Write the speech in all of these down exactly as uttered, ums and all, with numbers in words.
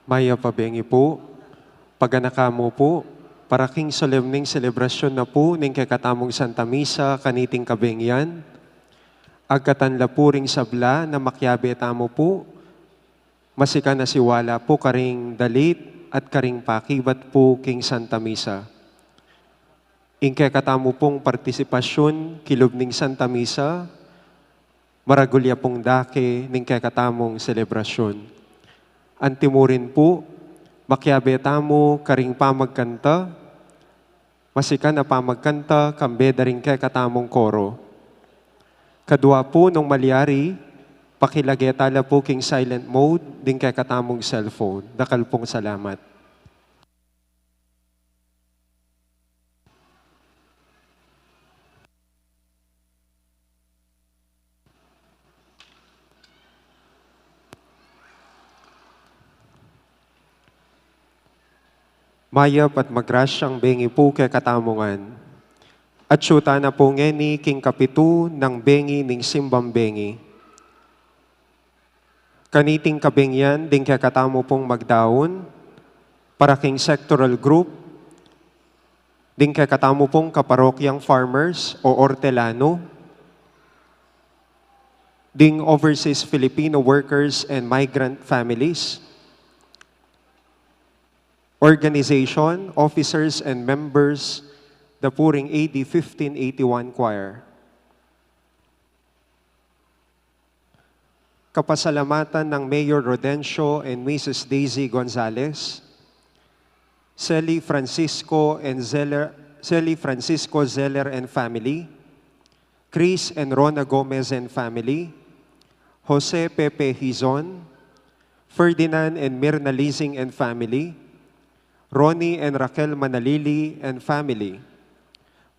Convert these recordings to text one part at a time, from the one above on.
Mayap a bengi pu, paganaka mu pu, para king solemneng selebrasyun na pu ning kekatamung Santa Misa kaniting kabengian, agkatan la pu ring sabla na makiabe tamu pu, masikan a siwala pu karing dalit at karing pakibat pu king Santa Misa. Ing kekatamu pung partisipasyun kilub ning Santa Misa, maragul ya pung dake ning kekatamung selebrasyun. Antimu rin pu, makiabe tamu karing pamagkanta, masikan a pamagkanta kambe da ring kekatamung koro. Kadua pu nung malyari, pakilage ta la pu king silent mode ding kekatamung cellphone. Dakal pung salamat. Mayap at magrasyang bengi pu kekatamu ngan. Atyu ta na pu ngeni king kapitu nang bengi ning simbang bengi. Kaniting kabengian ding kekatamu pung magdaun, para king sectoral group, ding kekatamu pung kaparokyang farmers o ortelano, ding overseas Filipino workers and migrant families, organization, officers, and members, the Puring A D fifteen eighty-one Choir. Kapasalamatan nang Mayor Rodencio and Missus Daisy Gonzalez, Seli Francisco and Zeller, Seli Francisco Zeller and family, Chris and Rona Gomez and family, Jose Pepe Hizon, Ferdinand and Mirna Lizing and family, Ronnie and Raquel Manalili and family,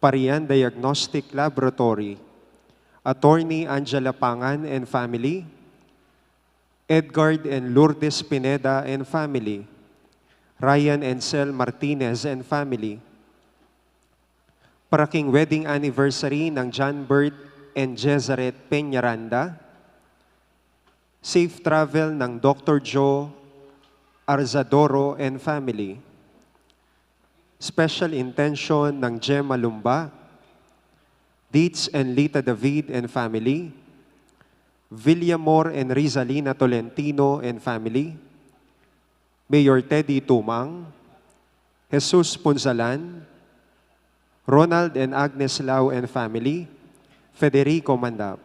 Parian Diagnostic Laboratory, Attorney Angela Pangan and family, Edgard and Lourdes Pineda and family, Ryan and Sel Martinez and family, para king wedding anniversary nang John Bert and Jezaret Peñaranda, safe travel nang Doctor Joe Arzadoro and family, special intention nang Gemma Lumba, Dietz and Lita David and family, Villamor and Rizalina Tolentino and family, Mayor Teddy Tumang, Jesus Punzalan, Ronald and Agnes Lau and family, Federico Mandap.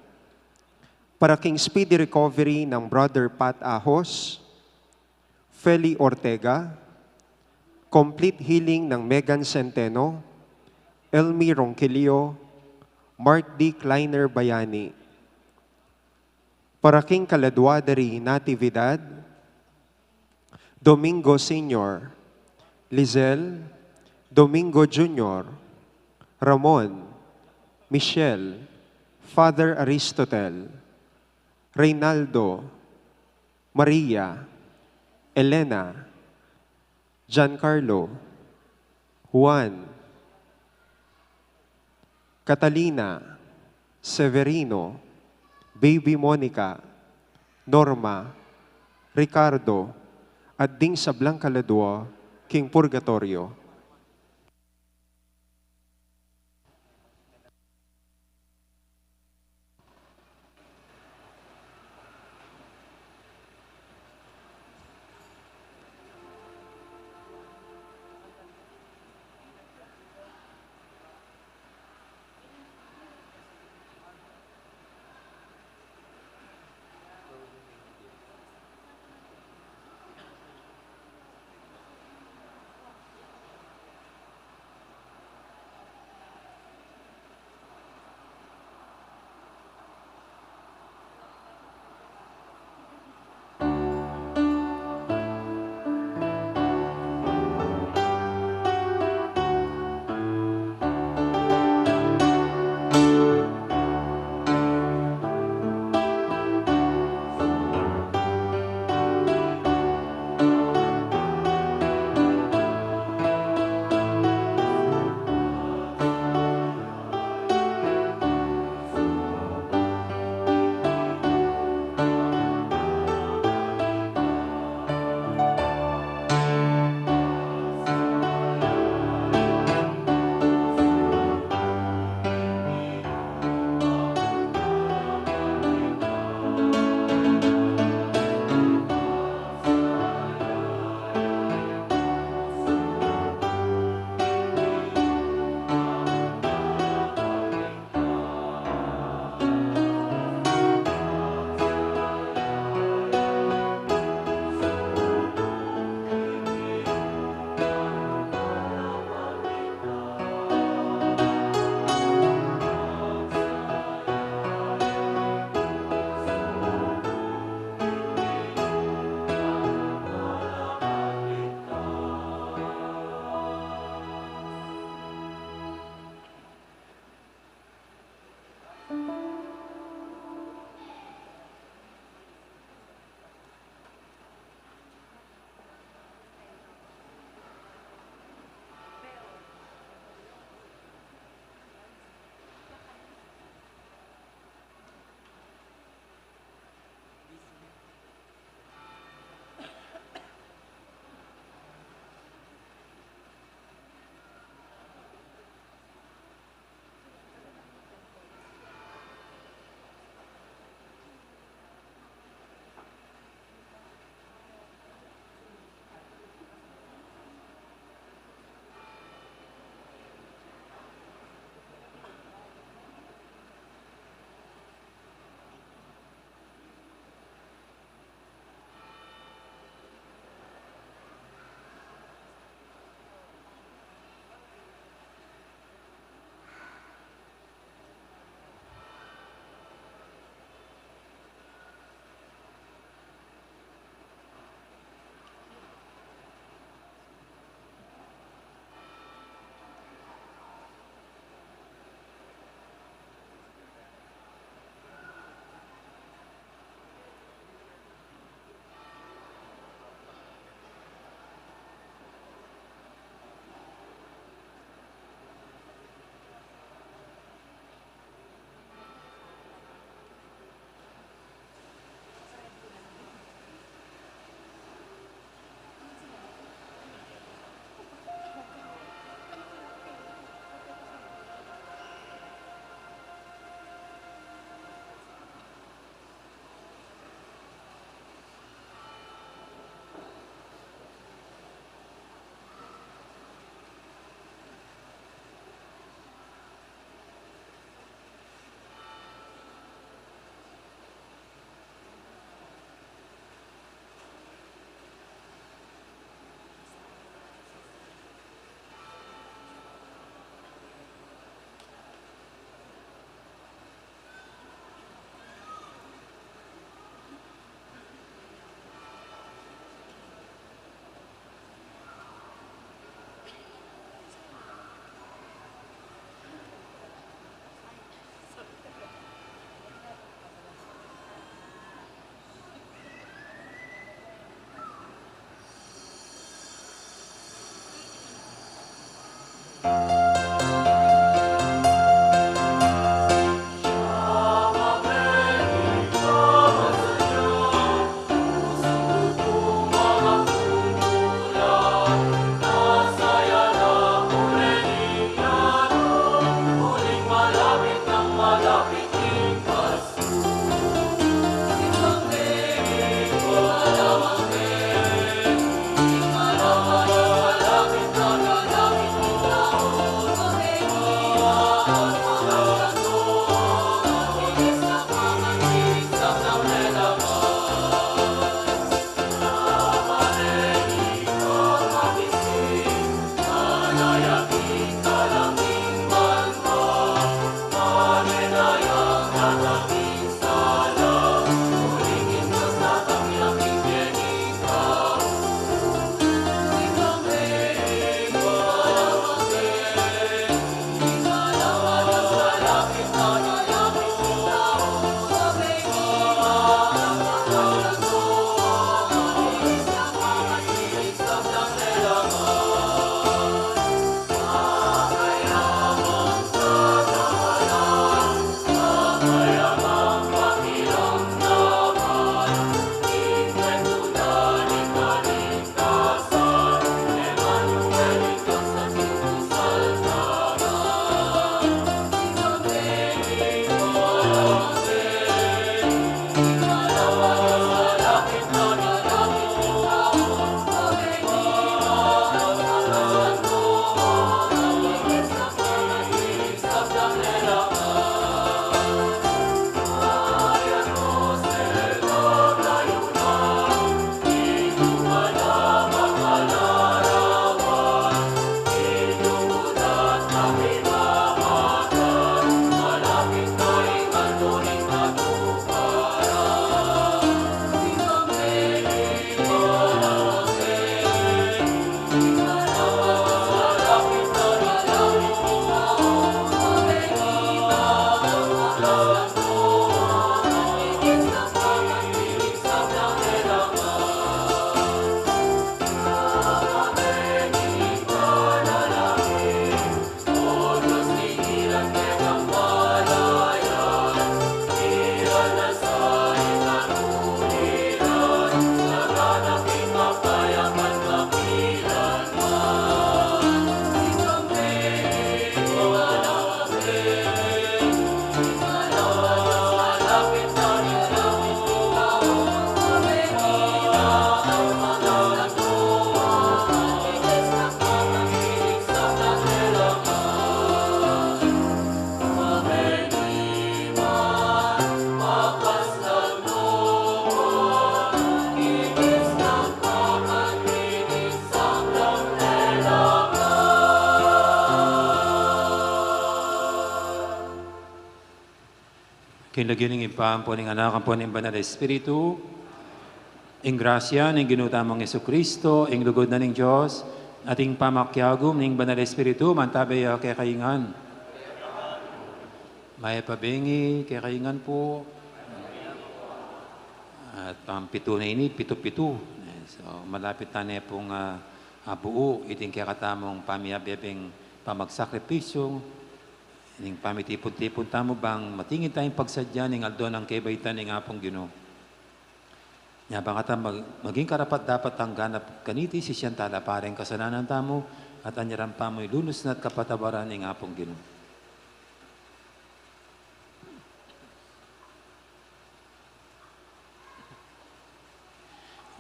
Para king speedy recovery nang Brother Pat Ahos, Feli Ortega, complete healing nang Megan Centeno, Elmi Ronquillo, Mark D. Kleiner Bayani. Para king kaladua da ri Natividad, Domingo Senior, Lizelle, Domingo Junior, Ramon, Michelle, Father Aristotel, Reynaldo, Maria, Elena, Giancarlo, Juan, Catalina, Severino, Baby Monica, Norma, Ricardo, at ding sablang kaladua king purgatorio. King lagyu ning Ibpa, ampo ning Anak, ampo ning Banal Espiritu. Ing grasya ning Ginu tamung Jesucristo, ing lugud na ning Dios, at ing pamakiagum ning Banal Espiritu, mantabe ya kekayu ngan. Mayap a bengi kekayu ngan pu. At pampitu na ini, pitu-pitu. So, malapit na ne pung, ah, abuyu iting kekatamung pamiyabe-beng pamagsakripisyu, ning pamitipun-tipun tamu bang matingin tayung pagsadya ning aldo nang kebaitan ning Apung Ginu. Nya bang ita mag-, maging karapat-dapat tang ganap kaniti, sisian tala pa ring kasalanan tamu, at anyaran pa mu ilunus na at kapatawaran ning Apung Ginu.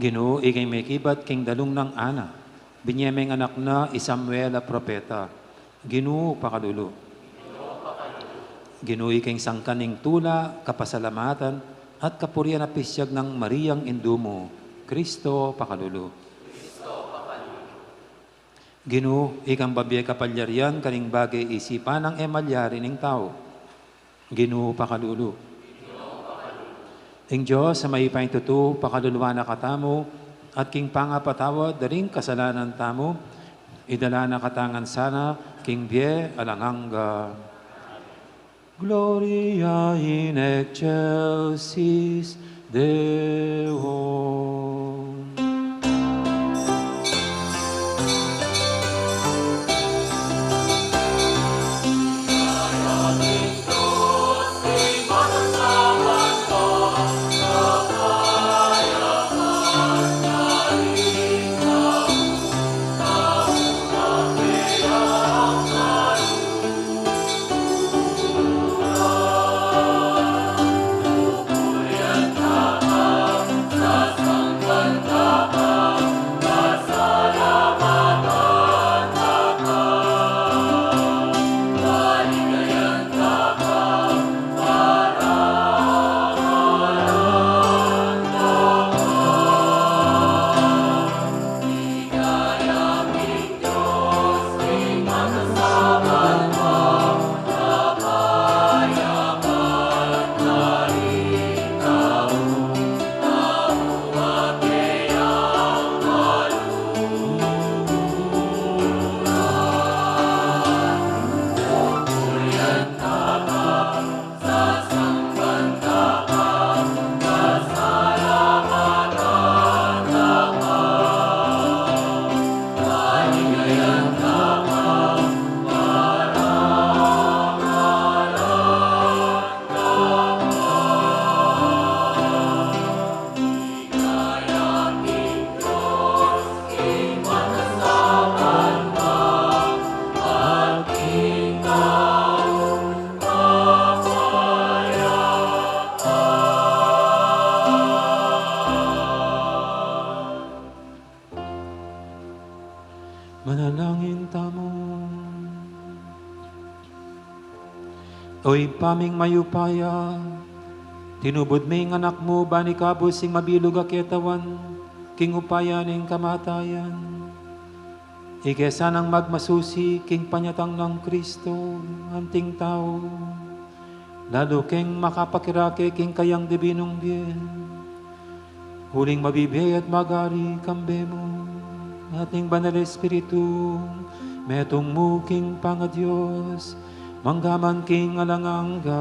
Ginu, ika ing mekibat king dalung nang Ana, binye meng anak na i Samuel a propeta. Ginu, pakalulu. Ginu, ika ing sangkan ning tula, kapasalamatan, at kapurian a pisyag nang Mariang indu mu. Cristo, pakalulu. Ginu, ikang babie kapalyarian karing bage isipan nang e malyari ning tau. Ginu, pakalulu. Ing Dios a mayupayang tutu, pakaluluan na katamu, at king pangapatawad da ring kasalanan tamu, idala na katamu ngan sana king bie alang angga. Gloria in excelsis Deo. Manalangin tamu. O Ibpa ming mayupaya, tinubud me ing Anak mu ban ikabus ing mabilug a ketawan king upaya ning kamatayan. Ike sanang magmasusi king panyatang nang Kristo, anting tau, lalu keng makapakirake king kayang dibinung bie. Uling mabibie at mag-ari kambe mu, at ning Banal Espiritu, metung mu king pangaDios, mangga man king alang angga.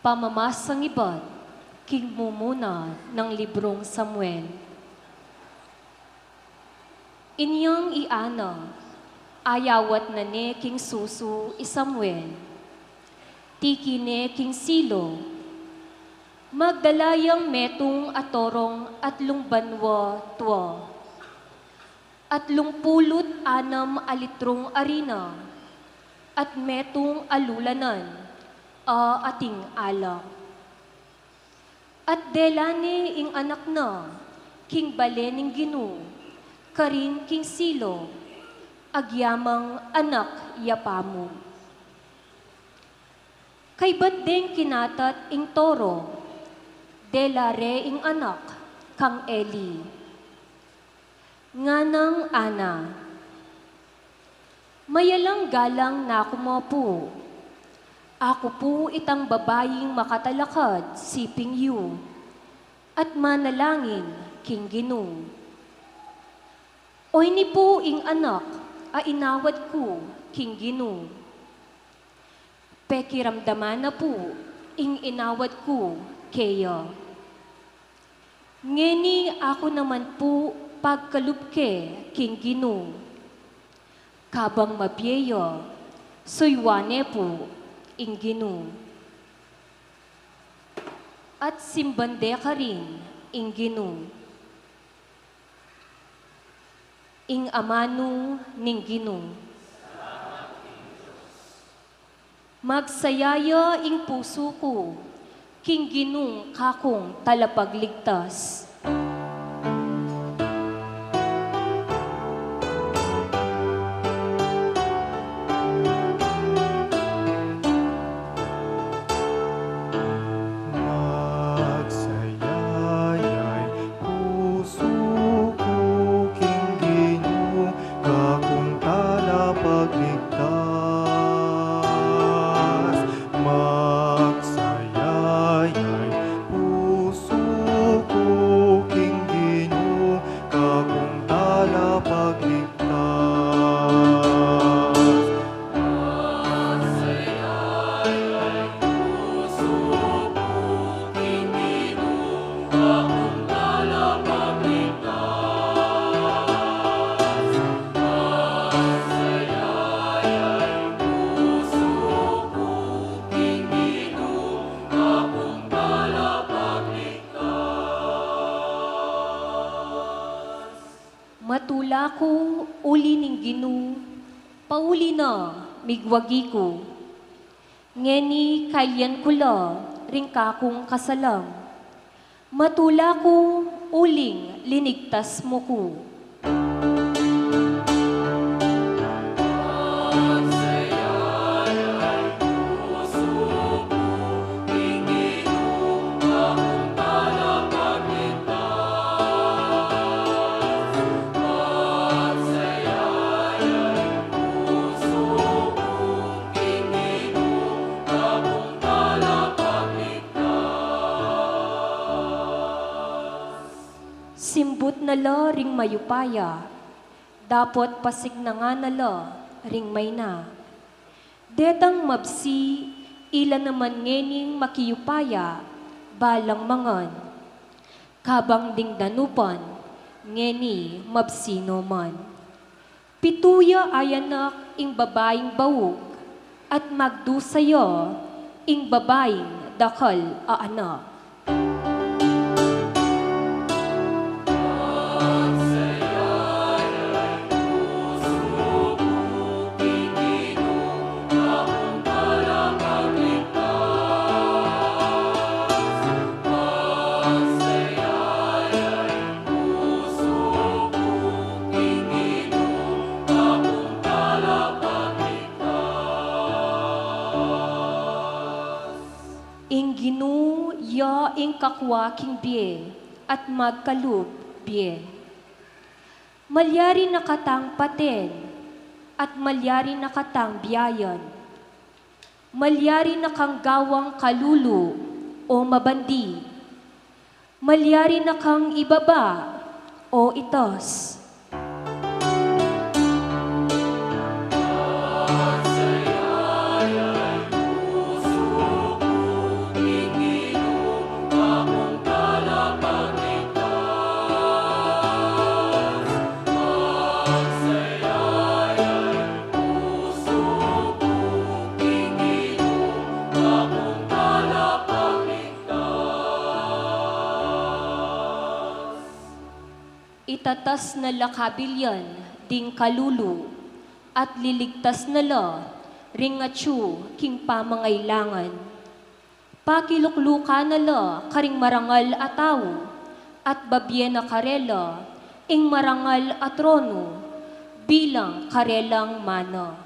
Pamamasang ibat king mumuna nang librung Samuel. Inyang i Ana, ayawat na ne king susu i Samuel. Tiki ne king Silo, magdala yang metung a torong atlung banua tua. Atlung pulu't anam a litrung arina, at metung a lulanan a ating alak. At dela ne ing anak na king bale ning Ginu, karin king Silo, agyamang anak ya pamu. Kaybat deng kinatat ing toro, dela re ing anak kang Eli. Nganang Ana, mayalang galang na ku mu pu. Aku pu itang babaing makatalakad siping yu, at manalangin king Ginu. Oyni pu ing anak a inawad ku king Ginu. Pekiramdaman na pu ing inawad ku keya. Ngeni aku naman pu pagkalub ke king Ginu. Kabang mabie ya, suyuan ne pu ing Ginu. At simban de karin ing Ginu. Ing amanu ning Ginu. Magsaya ya ing pusu ku king Ginung kakung talapagligtas. Magsaya ya ing pusu ku king Ginu, kakung talapagligtas. Magsaya ya ing pusu ku king Ginu, kakung talapagligtas. Matula ku uli ning Ginu, pauli na migwagi ku. Ngeni kailian ku la ring kakung kasalang. Matula ku uling linigtas mu ku. Simbut na la ring mayupaya, dapot pasignangan na la ring mayna. Detang mabsi, ila naman ngening makiyupaya, balang mangan. Kabang ding danupan, ngeni mabsi no man. Pitu ya ayanak ing babaing baug, at magdusa ya ing babaing dakal a anak. Ing Ginu ya ing kakwa king bie, at magkalub bie. Malyari na katang paten, at malyari na katang biayan. Malyari na kang gawang kalulu o mabandi. Malyari na kang ibaba o itas. Itatas na la kabilyan ding kalulu, at liligtas na la ring atyu king pamangailangan. Pakiluklukan na la karing marangal a tau, at babie na karela ing marangal a tronu bilang karelang mana.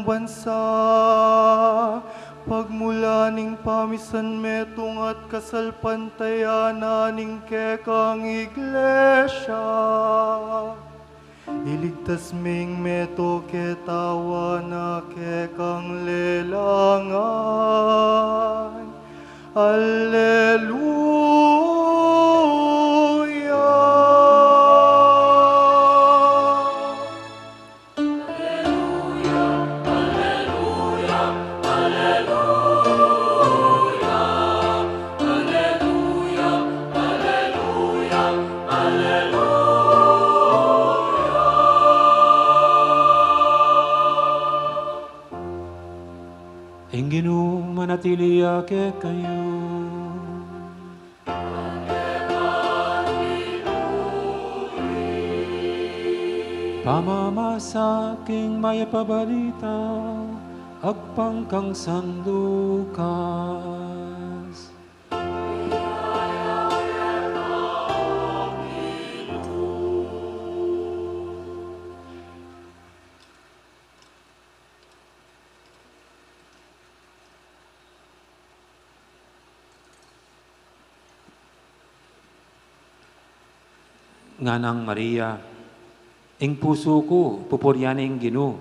bansa, pagmula ning pamisan metung at kasalpantayanan ning kekang iglesia. Iligtas ming metung keta a kekang lelangan. Alleluia. Ing Ginu manatili ya kekayu. Pamamasa king Mayap a Balita agpang kang San Lucas. Nganang Maria, ing pusu ku pupurian ne ing Ginu.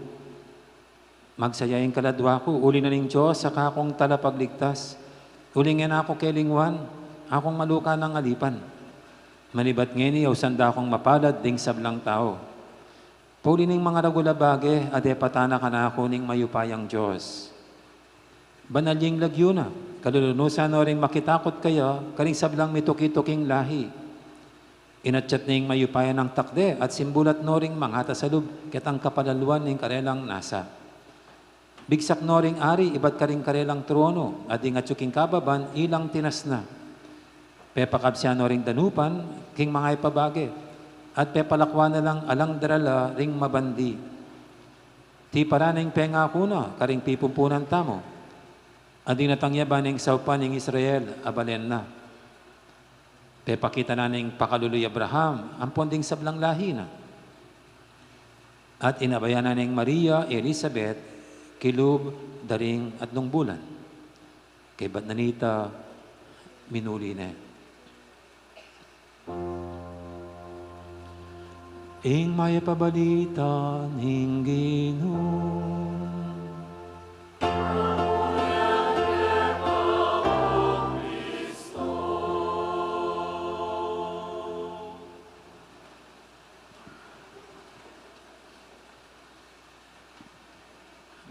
Magsaya ing kaladua ku, uli na ning Dios a kakung talapagligtas. Uling e na ku kelingwan, akung maluka nang alipan. Manibat ngeni, ausan da kung mapalad ding sablang tau. Pauli ning mangaragul a bage, adepatan na kanaku ning mayupayang Dios. Banal ya ing lagyu na, kalulunusan no ring makitakut kaya, karing sablang mituki-tuking lahi. Inatyat ne ing mayupaya nang takde, at simbulat no ring mangatas a lub, ketang kapalaluan ning karelang nasa. Bigsak no ring ari ibat karing karelang trono, at ding atyu king kababan ilang tinasna. Pepakabsian no ring danupan king mayap a bage, at pepalakwan na lang alang darala ring mabandi. Tiparan na ing pengaku na karing pipumpunan tamu, at ding natangyaban ning saupan ning Israel a balen na. Pepakita na ning pakalulu i Abraham ampon ding sablang lahi na. At inabayan na ning Maria i Elisabet kilub da ring atlung bulan. Kaybat na nita, minuli ne. Ing mayap a balita ning Ginu.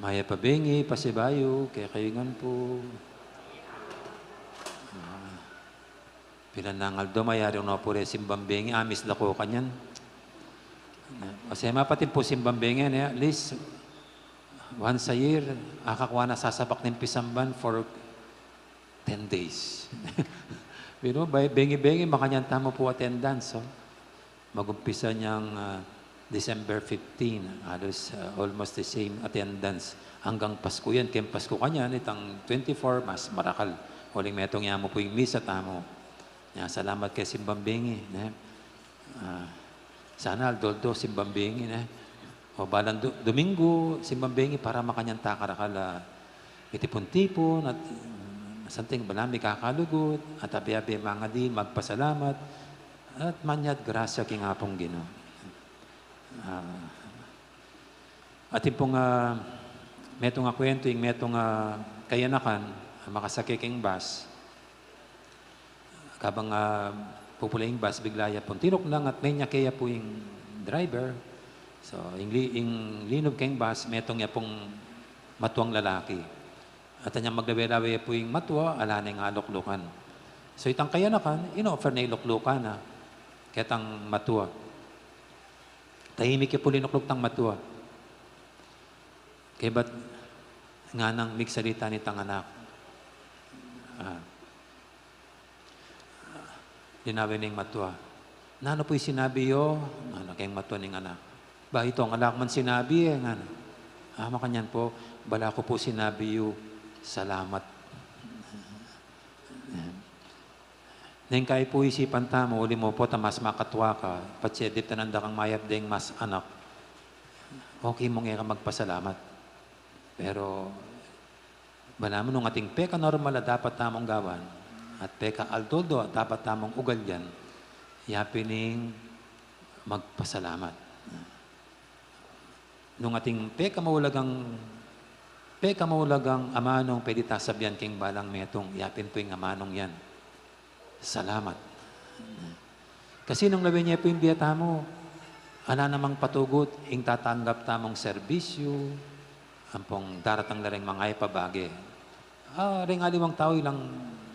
Mayap a bengi, pasibayu kekayu ngan pu. Ah, pilan nang aldo, mayari no pu re simbang bengi, amis la ku kanyan. Kasi mapatin pu simbang bengi, ne, at least once a year, akakwa na sasabak ning pisamban for ten days. Pero, bay-, bengi-bengi, makanyan tamu pu attendance, oh. Magumpisa niyang, ah, December fifteen, halos, ah, almost the same attendance. Hanggang Pasko yan, keng Pasko kanyan, itang twenty-four, mas marakal. Uling metung ya mu pu ing misa tamu. Ya, salamat keng simbang bengi, ne? Ah, sana aldo-aldo simbang bengi, ne? O balang du-, Domingo, simbang bengi para makanyan ta karakal a mitipun-tipun at, mm, santing bala mikakalugut at abe-abe mangadi, magpasalamat at manyad grasya king Apung Ginu. Ah, atin pung, ah, metung a kuwentu, ing metung a kayanakan a makasake king bus. Kabang, ah, pupula ing bus, bigla ya pung tinuknang at menyake ya pu ing driver. So, ing li-, ing linub keng bus, metung ya pung matuang lalaki. At anyang maglawe-lawe ya pu ing matua, ala ne ing aluklukan. So, itang kayanakan, in-offer ne ing luklukan na ketang matua. Tahimik ya pu linukluk tang matua. Kaybat nganang migsalita ne itang anak. Ah, linawe ning matua. Nanu pu ing sinabi yu? Nganang keng matua ning anak. Ba, itang ala ku man sinabi e, ngana. Ah, makanyan pu, bala ku pu sinabi yu, salamat. Neng kai pu isipan tamu, uli mu pu ta mas makatua ka, patse diptanan da kang mayap deng mas anak. Okay mung e ka magpasalamat. Pero balamu nung ating peka-normal a dapat tamung gawan at peka-aldo-aldo a dapat tamung ugalian, ya pin ing magpasalamat. Nung ating pekamaulagang, pekamaulagang amanung pwede ta sabian king balang metung, ya pin pu ing amanung yan. Salamat. Kasi nung lawen ye pu ing bie tamu, ala namang patugut ing tatanggap tamung serbisyu, ampong daratang la reng mangayap a bage. Ah, reng aliwang tau ilang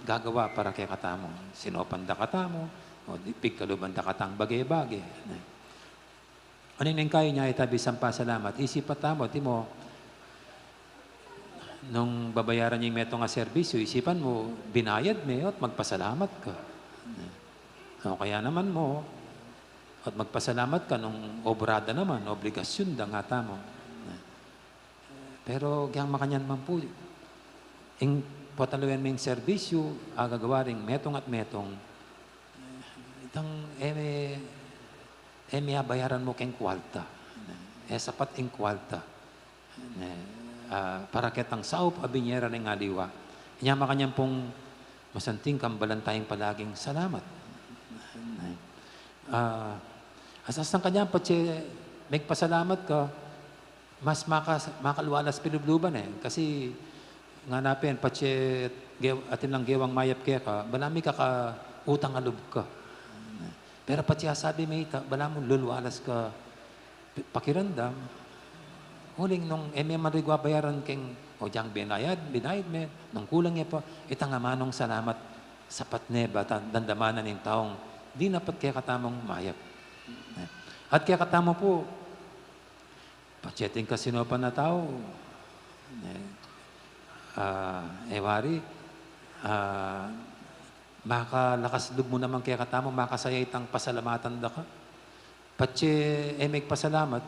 gagawa para kekatamu. Sinopan da katamu, o di pigkaluban da katang bage-bage. Uling neng kayu nya ita bisang pasalamat, isipan tamu, antimo, nung babayaran ye ing metung a serbisyu, isipan mu, binayad me, o't magpasalamat ka. O kaya naman mu, o't magpasalamat ka nung obra da naman, obligasyun da, ngatamu. Pero giyang makanyan man pu, ing potang lawen me ing serbisyu a gagawa ring metung at metung, itang e me, e me abayaran mu keng kualta. E sapat ing kualta. Ne, ah, para ketang saup a binye ra ning aliwa. Inya makanyan pung masanting kang balantayan palaging salamat. Ne. Ah, asasang kanyan patse megpasalamat ka, mas maka-, makalualas pi lub-luban e. Kasi ngana pin, patse ge-, atin lang gewang mayap keka, balamu kakautang a lub ka. Pero patse asabi me ita, balamu lulualas ka pi-, pakiramdam. Uling nung e me man rigwa bayaran keng, o dyang binayad, binayad me, nung kulang ya pa, itang amanung salamat, sapat ne ba, ta-, dandamanan ning taung dinapat kekatamung mayap. At kekatamu pu, patse atin kasinopan a tau, e, ah, e wari, ah, makalakas lub mu naman kekatamu, makasaya itang pasalamatan da ka. Patse e megpasalamat,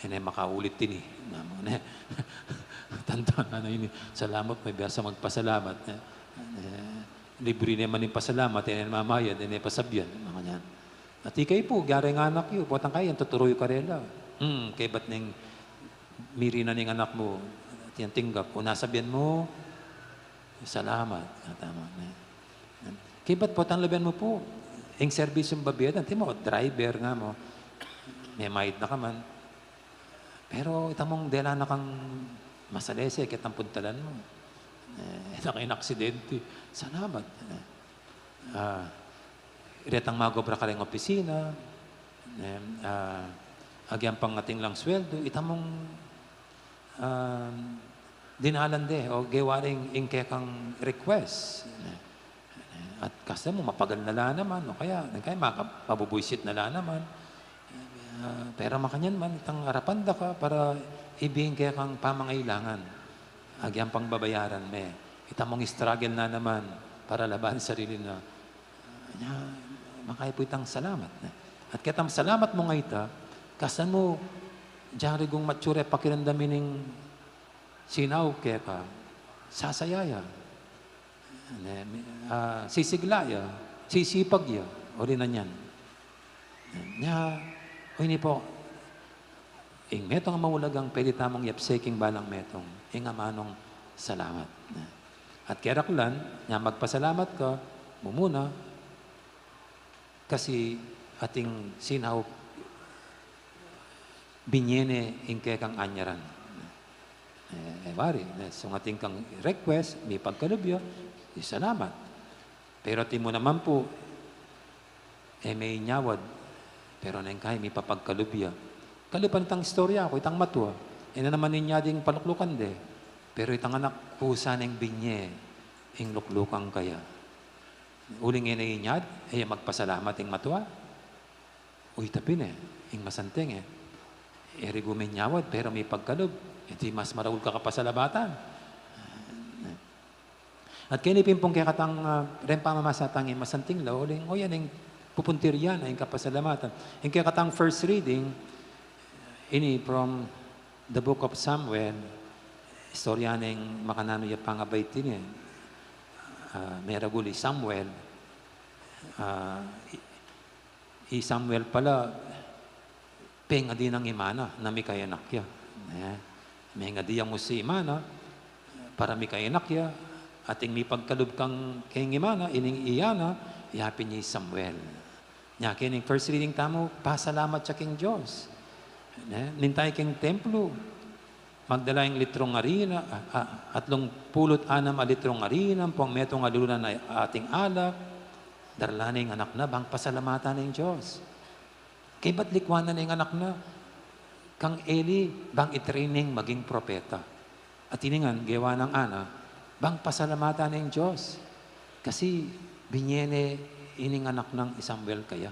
e ne makaulit ini. Namu ne. Tanda na na ini. Salamat, mebie sa magpasalamat, ne. E, libri ne man ing pasalamat, e ne mamayad, e ne pasabian, makanyan. At ikayu pu, gari ing anak yu, potang kayu, yang tuturu yu karela. Hmm, kaybat neng mirinan ing anak mu, at yang tinggap, o nasabian mu, salamat, ngatamu ne. Kaybat potang lawen mu pu, ing serbisyung babiyaran, antimo, driver nga mu, memayad na ka man. Pero itang mung dela na kang masalese, ketang puntalan mu. E, itang inaksidente, salamat. E, ah, retang magobra kareng opisina, e, ah, agyang pang atin lang sweldo, itang mung, ah, dinalan de, o gewa ring ing kekang request. E, at kasta mu, mapagal na la naman, o kaya, kaya maka-, mabubuisit na la naman. Ah, pero makanyan man, itang arapan da ka para ibie ing kekang pamangailangan. Agyang pang babayaran me. Itang mung struggle na naman para laban sarili na. Nya, makaya pu itang salamat, ne. At ketang salamat mu nga ita, kasta mu, dyang rigung matsure pakiramdam ining sinaup keka, sasaya ya. Ne, mi-, ah, sisigla ya, sisipag ya, uli na niyan. Nya, o ini pu, ing metung a maulagang pwede tamung yapse king balang metung, ing amanung salamat. Ne. At keraklan, nya magpasalamat ka, mumuna, kasi atin sinaup binye ne ing kekang anyaran. E, e wari, ne, sung atin kang request, mipagkalub ya, isalamat. Pero atin mu naman pu, e me inyawad, pero neng kayu mipapagkalub ya. Kalupa nitang istorya ku, itang matua, e na naman inyad ing paluklukan de, pero itang anak, kusa neng binye ing luklukan kaya. Uling e ne inyad, e ya magpasalamat ing matua. Uy, ita pin e, ing masanting e, e rigu minyawad, pero mipagkalub, e di mas maraul ka kapasalamatan. At keni pin pung kekatang, ah, reng pamamasa tang ing masanting la, uling, o yan ing pupuntir ya na ing kapasalamatan. Ing kekatang first reading, ini from the book of Samuel, istorya ning makananu ya pangabait ini e. Ah, meragul i Samuel, ah, i, i Samuel pala, pengadi nang imana na mikayanak ya. E. Mengadi yang usi i Ana, para mikayanak ya, ating mipagkalub kang keng i Ana, ining i Ana, yapin ya i Samuel. Nya, keng first reading tamu, pasalamat ya king Dios. Ne? Nintay keng templo, magdala yang litrong arina, a, a, atlung pulu't anam a litrong arina, ampong metung a lulunan a ating alak, darala ne ing anak na, bang pasalamatan ne ing Dios. Kaybat likwan na ne ing anak na, kang Eli, bang i-train neng maging propeta. At ini ngan, gewa nang Ana, bang pasalamatan ne ing Dios. Kasi, binye ne ining anak nang i Samuel kaya.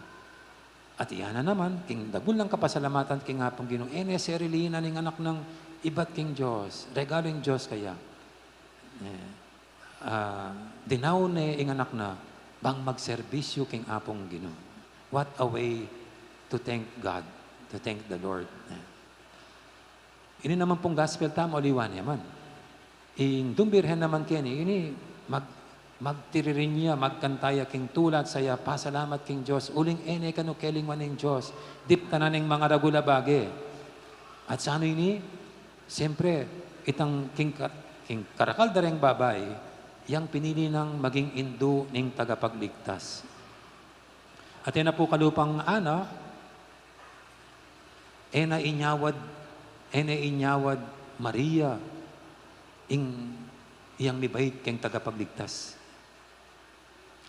At iya na naman, king dagul nang kapasalamatan king Apung Ginu, e ne serilinan ing anak nang ibat king Dios, regalo ing Dios kaya. E, ah, dinaun ne ing anak na, bang magserbisyu king Apung Ginu. What a way to thank God, to thank the Lord. E. Ini naman pung gospel tamu, aliwa ne man. Ing dumbirhen naman keni, ini mag-, magtiririn ya, magkanta ya king tula at saya, pasalamat king Dios, uling e ne kanu kelingwan ing Dios, diptan na ning mangaragul a bage. At sa anu ini, siyempre, itang king ka-, king karakal da reng babai, yang pinili nang maging indu ning tagapagligtas. At e na pu kalupang Ana, e na inyawad, e na inyawad Maria, ing, iyang mibait keng tagapagligtas.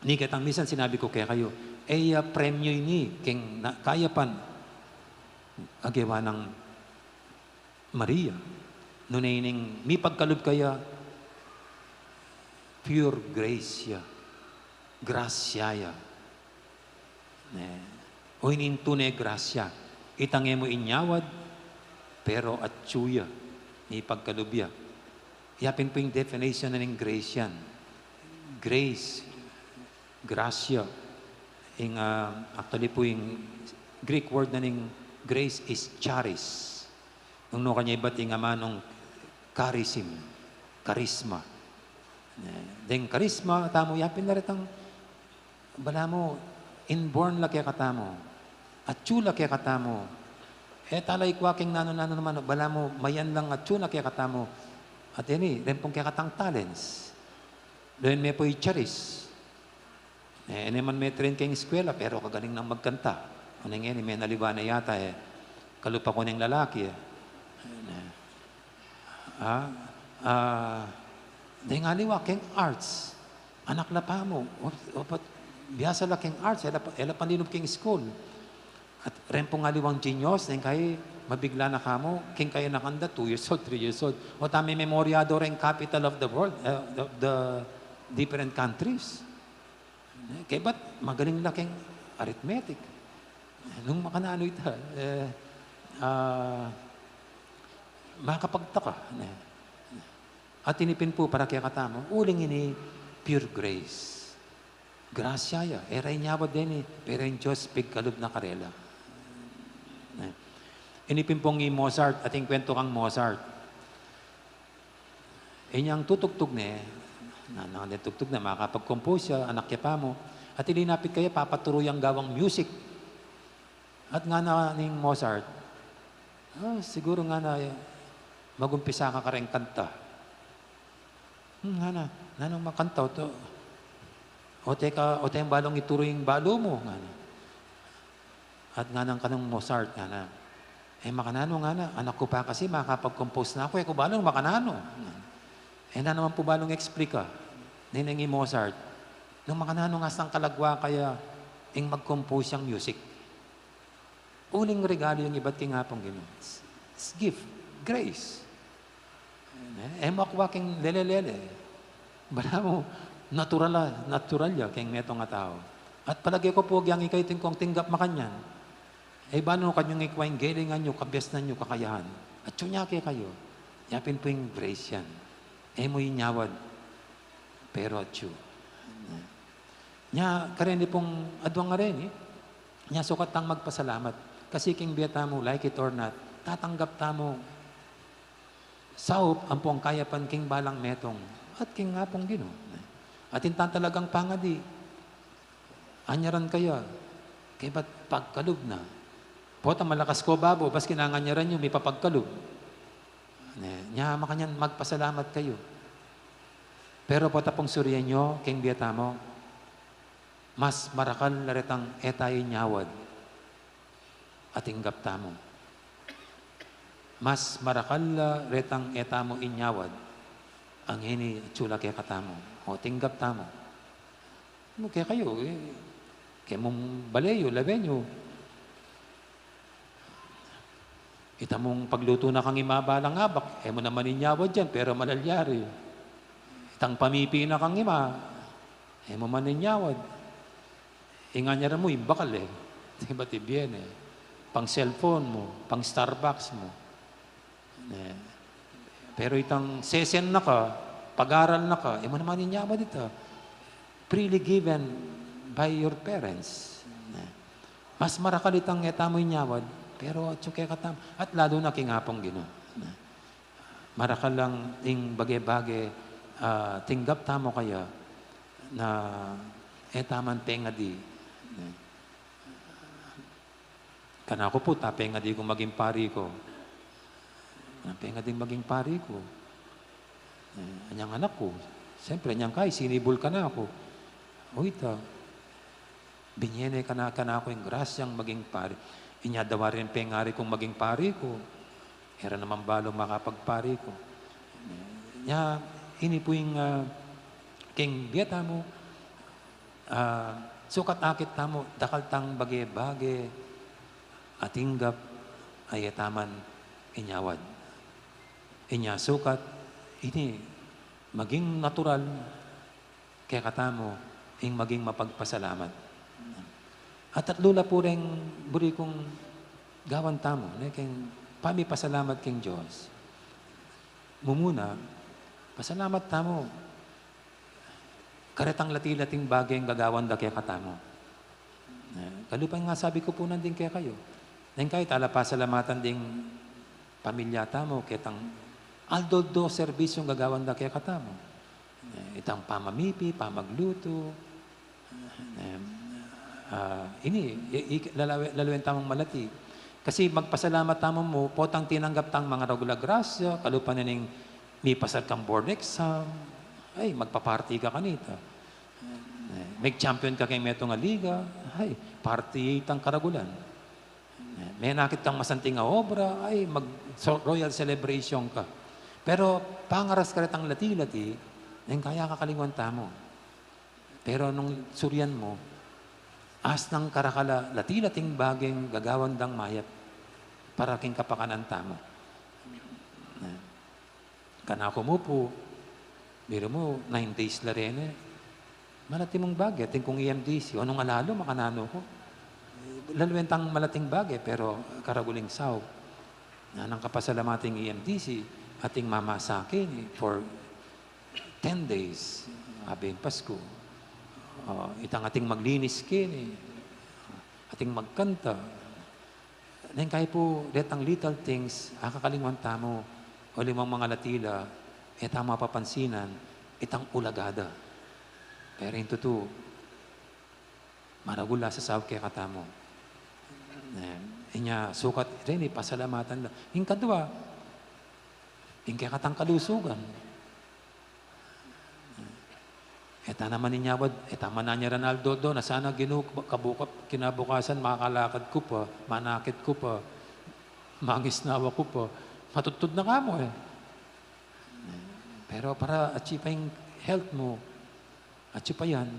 Ni ketang misan sinabi ku kekayu, e ya premyu ini keng na-, kayapan a gewa nang Maria, nune ining mipagkalub kaya, pure grace ya, grasya ya. Ne? O ini ing tune grasya, itang e mu inyawad, pero atyu ya, mipagkalub ya. Yapin pu ing definition na ning grace yan. Grace, grasya. Ing, ah, actually pu ing Greek word na ning grace is charis. Nung nu kanya ibat ing amanung charism, karisma. Ne, deng karisma tamu, yapin na retang, balamu, inborn la kekatamu. Atyu la kekatamu. E tala ikwa keng nanu-nanu naman, balamu, mayan lang atyu na kekatamu. At ini, reng pung kekatang talents. Lawen me pu i charis. E, e ne man me-train keng eskwela, pero kagaling nang magkanta. Uling ini, menaliwa ne yata, e. Kalupa ku neng lalaki, e. E, ne. Ah, ah, deng aliwa keng arts. Anak la pamu, o, o, pat, biasa la keng arts, e la pa, e la paninup keng school. At reng pung aliwang genius, deng kayi mabigla na kamu, keng kayanakan da, two years old, three years old. O tame memoryado reng capital of the world, e, of the different countries. E, kaybat magaling la keng arithmetic. E, nung makananu ita, e, ah, makapagtaka, ne. At ini pin pu para kekatamu, uling ini pure grace. Grasya ya, e ra inyawad deni, pero ing Dios pigkalub na karela. Ne. Ini pin pung i Mozart, ating kwentu kang Mozart. Inyang tutugtug ne, na, na, tutugtug ne, makapag-compose ya, anak ya pamu. At ilinapit kaya, papaturu yang gawang music. At ngana ning Mozart, "Ah, siguru," ngana, "e, mag-umpisa ka kareng kanta." "Hmm," ngana, "nanung makanta, oto, ote ka, ote ing balung ituru ing balu mu?" ngana. At ngana kanung Mozart, ngana, "E, makananu," ngana, "anak ku pa kasi, makapag-compose na ku, e ku balu nung makananu." E na naman pu balung eksplika neng i Mozart nung makananu ngasang kalagwa kaya ing mag-compose yang music. Uling regalo yang ibat king Apung Ginu. It's, it's gift, grace. E mu akwa king lele-lele. Balamu, natural a, natural ya king metung a tau. At palage ku pu, agyang ikayu ing kung tinggap makanyan, e balu kanyung ikwa ing gelingan yu, kabiasnan yu, kakayahan. Atyu ne kekayu. Yapin pu ing grace yan. E mu inyawad, pero atyu. Nya, kareni pung adwang a reni, nya sukat tang magpasalamat. Kasi king bie tamu, like it or not, tatanggap tamu saup ampong kayapan king balang metung at king Apung Ginu. Atin tang talagang pangadi, anyaran kaya, kaybat pagkalub na. Pota malakas ko babo, bas kinanganyaran yu, mipapagkalub. Ne, nya makanyan magpasalamat kayu. Pero pota pung surian yu, king bie tamu, mas marakal la retang e tamu inyawad a tinggap tamu. Mas marakal la retang e tamu inyawad, a ngeni atyu la kekatamu, o tinggap tamu. Mu kekayu, e, kemung bale yu, lawen yu. Ita mung paglutu na kang ima balang abak, e mu naman inyawad yan, pero malalyari. Itang pamipi na kang ima, e mu man inyawad. Ing anyar mu, ing bakal e. Diba, ti bien e. Pang cellphone mu, pang Starbucks mu. Ne. Pero itang sesen na ka, pag-aral na ka, e mu naman inyawad ita. Freely given by your parents. Ne. Mas marakal itang e tamu inyawad, pero atyu kekatamu, at lalu na king Apung Ginu. Ne. Marakal lang ing bage-bage, ah, tinggap tamu kaya na e taman pengadi. Ne. Kanaku pu, ta pengadi kung maging pari ku. Ta pengadi maging pari ku. E, anyang anak ku. Siyempre, anyang kai, sinibul kanaku. O ita, binie ne kana-, kanaku ing grasyang maging pari. Inya da waring pengari kung maging pari ku. E ra naman balu makapagpari ku. Nya, ini pu ing, ah, king bie tamu, ah, sukat akit tamu, dakal tang bage-bage a tinggap a e taman inyawad. Inya sukat, ini, maging natural kekatamu ing maging mapagpasalamat. At atlu la pu reng buri kung gawan tamu, ne, king pamipasalamat king Dios. Mumuna, pasalamat tamu karetang lati-lating bageng gagawan da kekatamu. E, kalupa ing sabi ku pu nandin kekayu. Neng kayu, talapasalamatan ding pamilya tamu, ketang aldo-aldo serbisyung gagawan da kekatamu. E, itang pamamipi, pamaglutu. E, ah, ini, i-, i-, lalawe-, laluan tamung malati. Kasi magpasalamat tamu mu, potang tinanggap tang mangaragul a grasya, kalupa na ning mipasar kang board exam, ay, magpa-party ka kanita. E, mag-champion ka keng metung a liga, ay, party itang karagulan. E, menakit kang masanting a obra, ay, mag-, so-, royal celebration ka. Pero pangaras karetang lati-lati, neng kaya kakalingwan tamu. Pero nung surian mu, asnang karakal a lati-lating bageng gagawan dang mayap para king kapakanan tamu. E, kanaku mu pu, biro mu, nine days la reni. Malati mung bage, atin kung E M D C, o nung alalu, makananu ku. Laluan tang malating bage, pero karagul ing saup. Nanang kapasalamatan ing E M D C, atin mamasakin for ten days, abe ing Pasku. O, itang atin maglinis keni, atin magkanta. Neng kayu pu, detang little things, akakalingwan tamu, o limang mangalati la, e tamu apapansinan, itang ulaga da. Pero ing tutu, maragul a sasaup kekatamu. E, inya sukat, reni, pasalamatan da. Ing kadua, ing kekatang kalusugan. E ta naman inyawad, e ta man anyaran aldo-aldo, na sana Ginu, kabuka-, kinabukasan, makalakad ku pa, manakit ku pa, mangisnawa ku pa, matudtud na ka mu e. Pero para atyu pa ing health mu, atyu pa yan,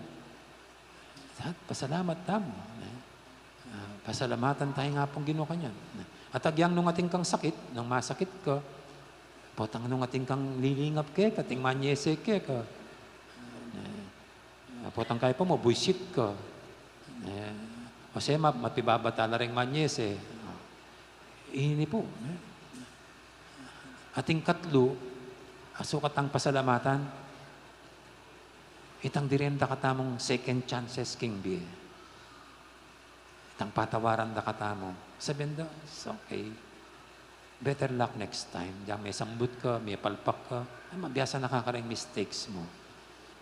pasalamat tamu, e. Ah, pasalamatan taya ing Apung Ginu kanyan. At agyang nung atin kang sakit, nung masakit ka, potang nung atin kang lilingap keka, atin manyese keka, ah, potang kayu pa mu, buisit ka, e, o se ma-, mapibabata la ring manyese. Ini pu, e. Atin katlu, a sukat tang pasalamatan, itang diren da katamung second chances king bie. Itang patawaran da katamu. Sabian da, "It's okay. Better luck next time." Diang mesambut ka, mepalpak ka, ay, mabiasa na ka kareng mistakes mu.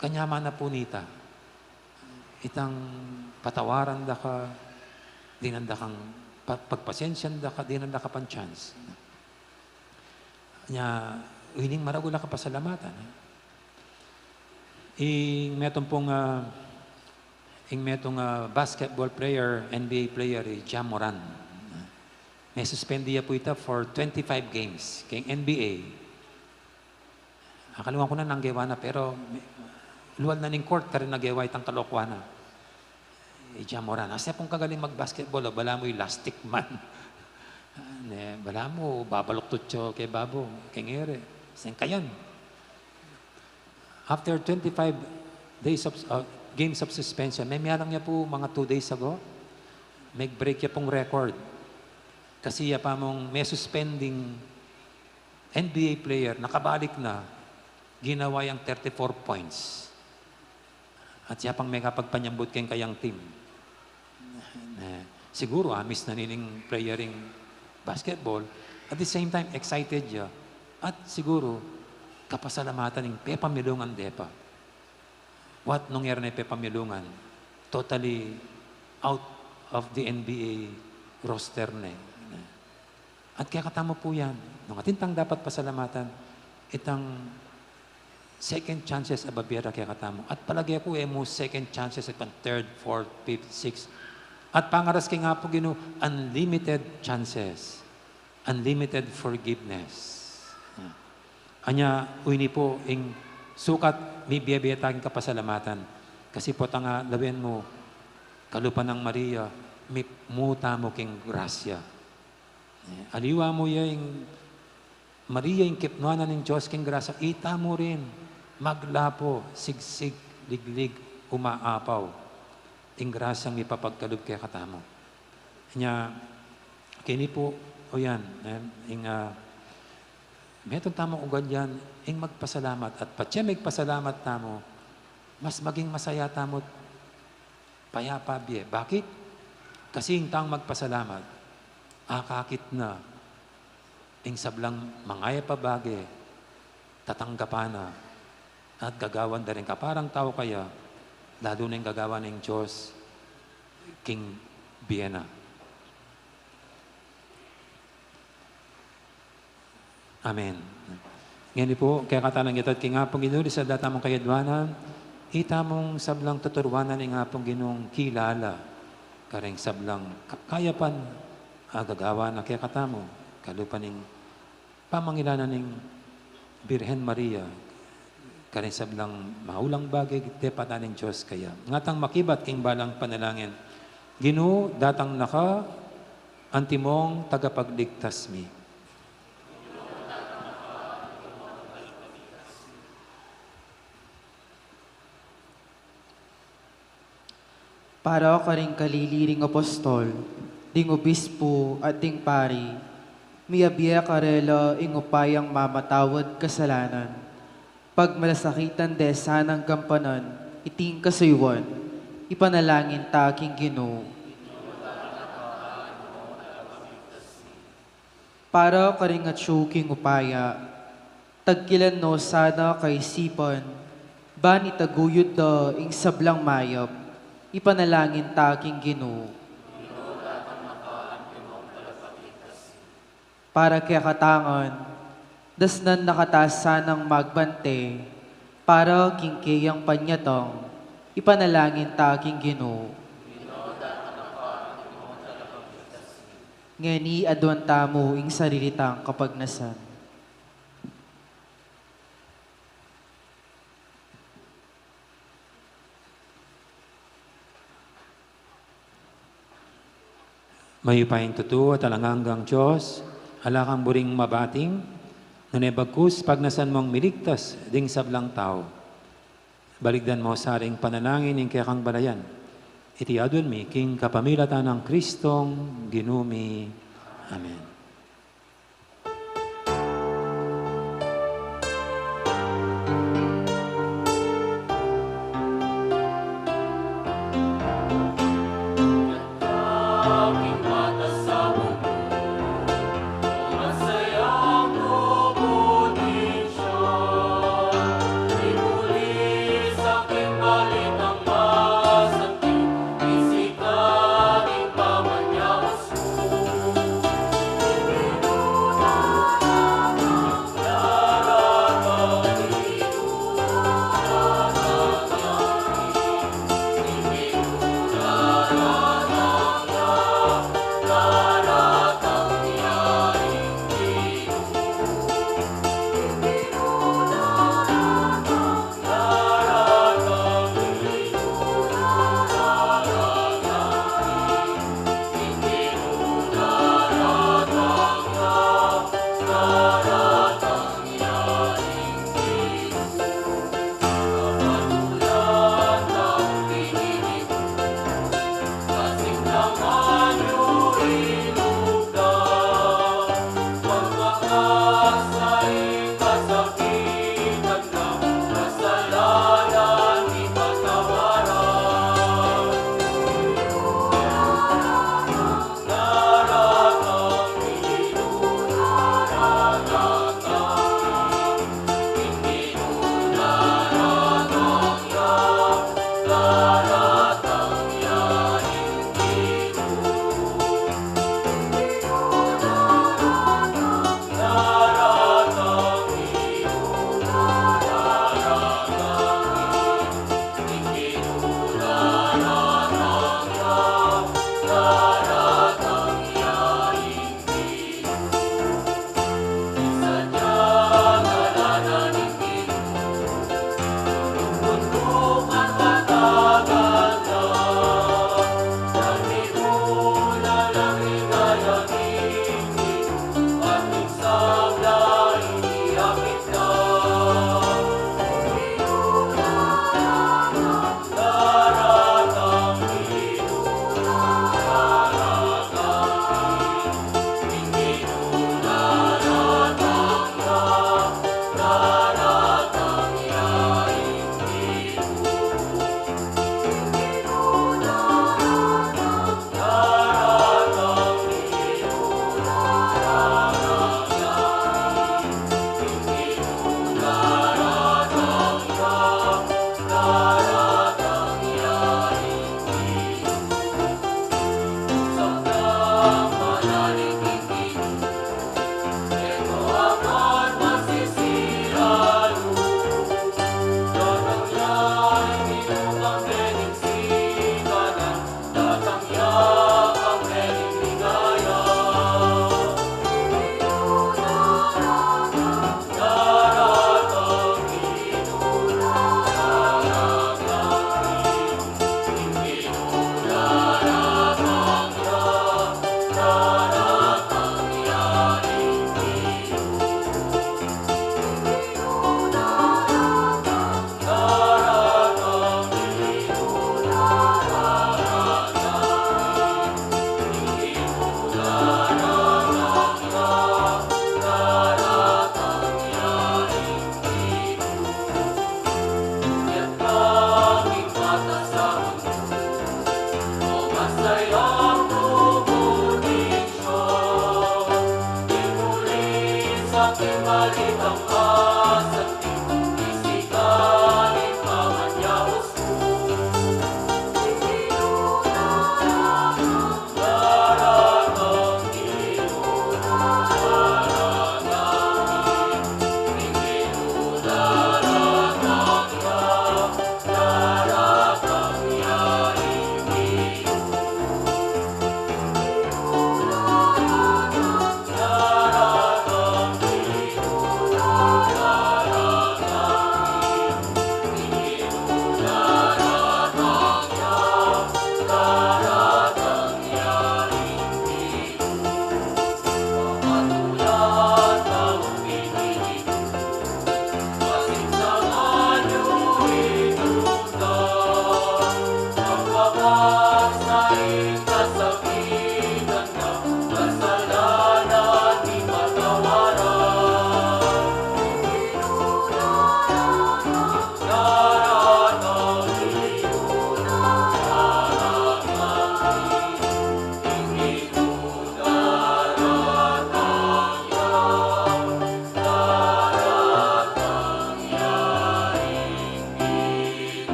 Kanyaman na pu nita. Itang patawaran da ka, dinan da kang pa-, pagpasensian da ka, dinan da ka pang chance. Nya, ining maragul a kapasalamatan, eh. Ing metung pung, ah, ing metung, ah, basketball player, N B A player, i Ja Morant. Mesuspendi ya pu ita for twenty-five games keng N B A. Akaluan ku na nung gewa na, pero me-, lual na ning court, karin na gewa itang kalokuan na. I Ja Morant, asya pung kagaling mag-basketball, o, balamu elastic man. Ne, balamu babaluktot ya kebabo, keng ere. Sengkayan. After twenty-five days of, uh, games of suspension, memialang ya pu mga two days ago, meg-break ya pung record. Kasi ya pa mung mesuspending N B A player, nakabalik na, ginawa yang thirty-four points. At siya pang mekapagpanyambut keng kayang team. Eh, siguru, amis na nining player ing basketball. At the same time, excited ya. At siguru, kapasalamatan ing pepamilungan de pa. What nung ere ne pepamilungan? Totally out of the N B A roster ne. At kekatamu pu yan, nung atin tang dapat pasalamatan, itang second chances a bibie ra kekatamu. At palage ku, e mu second chances, e pan third, fourth, fifth, sixth. At pangaras king Apung Ginu, unlimited chances. Unlimited forgiveness. Anya, ini pu ing sukat mibie-bie tang kapasalamatan. Kasi pu, tanga, lawen mu, kalupa nang Maria, mipmu tamu king grasya. Eh, aliwa mu ya ing Maria, ing kipnuan na ning Dios king grasya, itamu rin, maglapu, sigsig, liglig, umaapaw. Ing grasyang mipapagkalub kekatamu. Nya, keni pu, o yan, eh, ing, ah, metung tamung ugal yan, ing magpasalamat, at patse migpasalamat tamu, mas maging masaya tamu't payapa bie. Bakit? Kasi ing taung magpasalamat, akakit na ing sablang mangayap a bage, tatanggapan na, at gagawan da ring kaparang tau kaya, lalu na ing gagawan ning Dios king bie na. Amen. Ngeni pu, kekatamu ngan king Apung Ginu, ding sabla tamung kayadwanan, itamung sablang tuturuanan ning Apung Ginung kilala, karing sablang ka-, kayapan, a gagawan na kekatamu, kalupa ning pamangilanan ning Birhen Maria, karing sablang maulang bage, tepatan ning Dios kaya. Ngatang makibat king balang panalangin, Ginu, datang na ka, antimong tagapagligtas mi. Para karing kalili ring apostol, ding obispo at ding pari, miabie karela ing upayang mamatawad kasalanan, pagmalasakitan de sanang gampanan iting kasuyuan, ipanalangin ta king Ginu. Para karing atyu king upaya, tagkilan no sana kaisipan, ban itaguyud da ing sablang mayap, ipanalangin ta king Ginu. Para kekatangan, dasnan na kata sanang magbante, para king keyang panyatang, ipanalangin ta king Ginu. Ngeni aduan tamu ing sarili tang kapagnasan. Mayupayang tutu at alang anggang Dios, ala kang buring mabating, nune bagkus pagnasan mong miligtas ding sablang tau. Balikdan mo sa ring panalangin ning kekang balayan. Iti aduan mi king kapamilatan nang Kristong Ginu mi. Amen.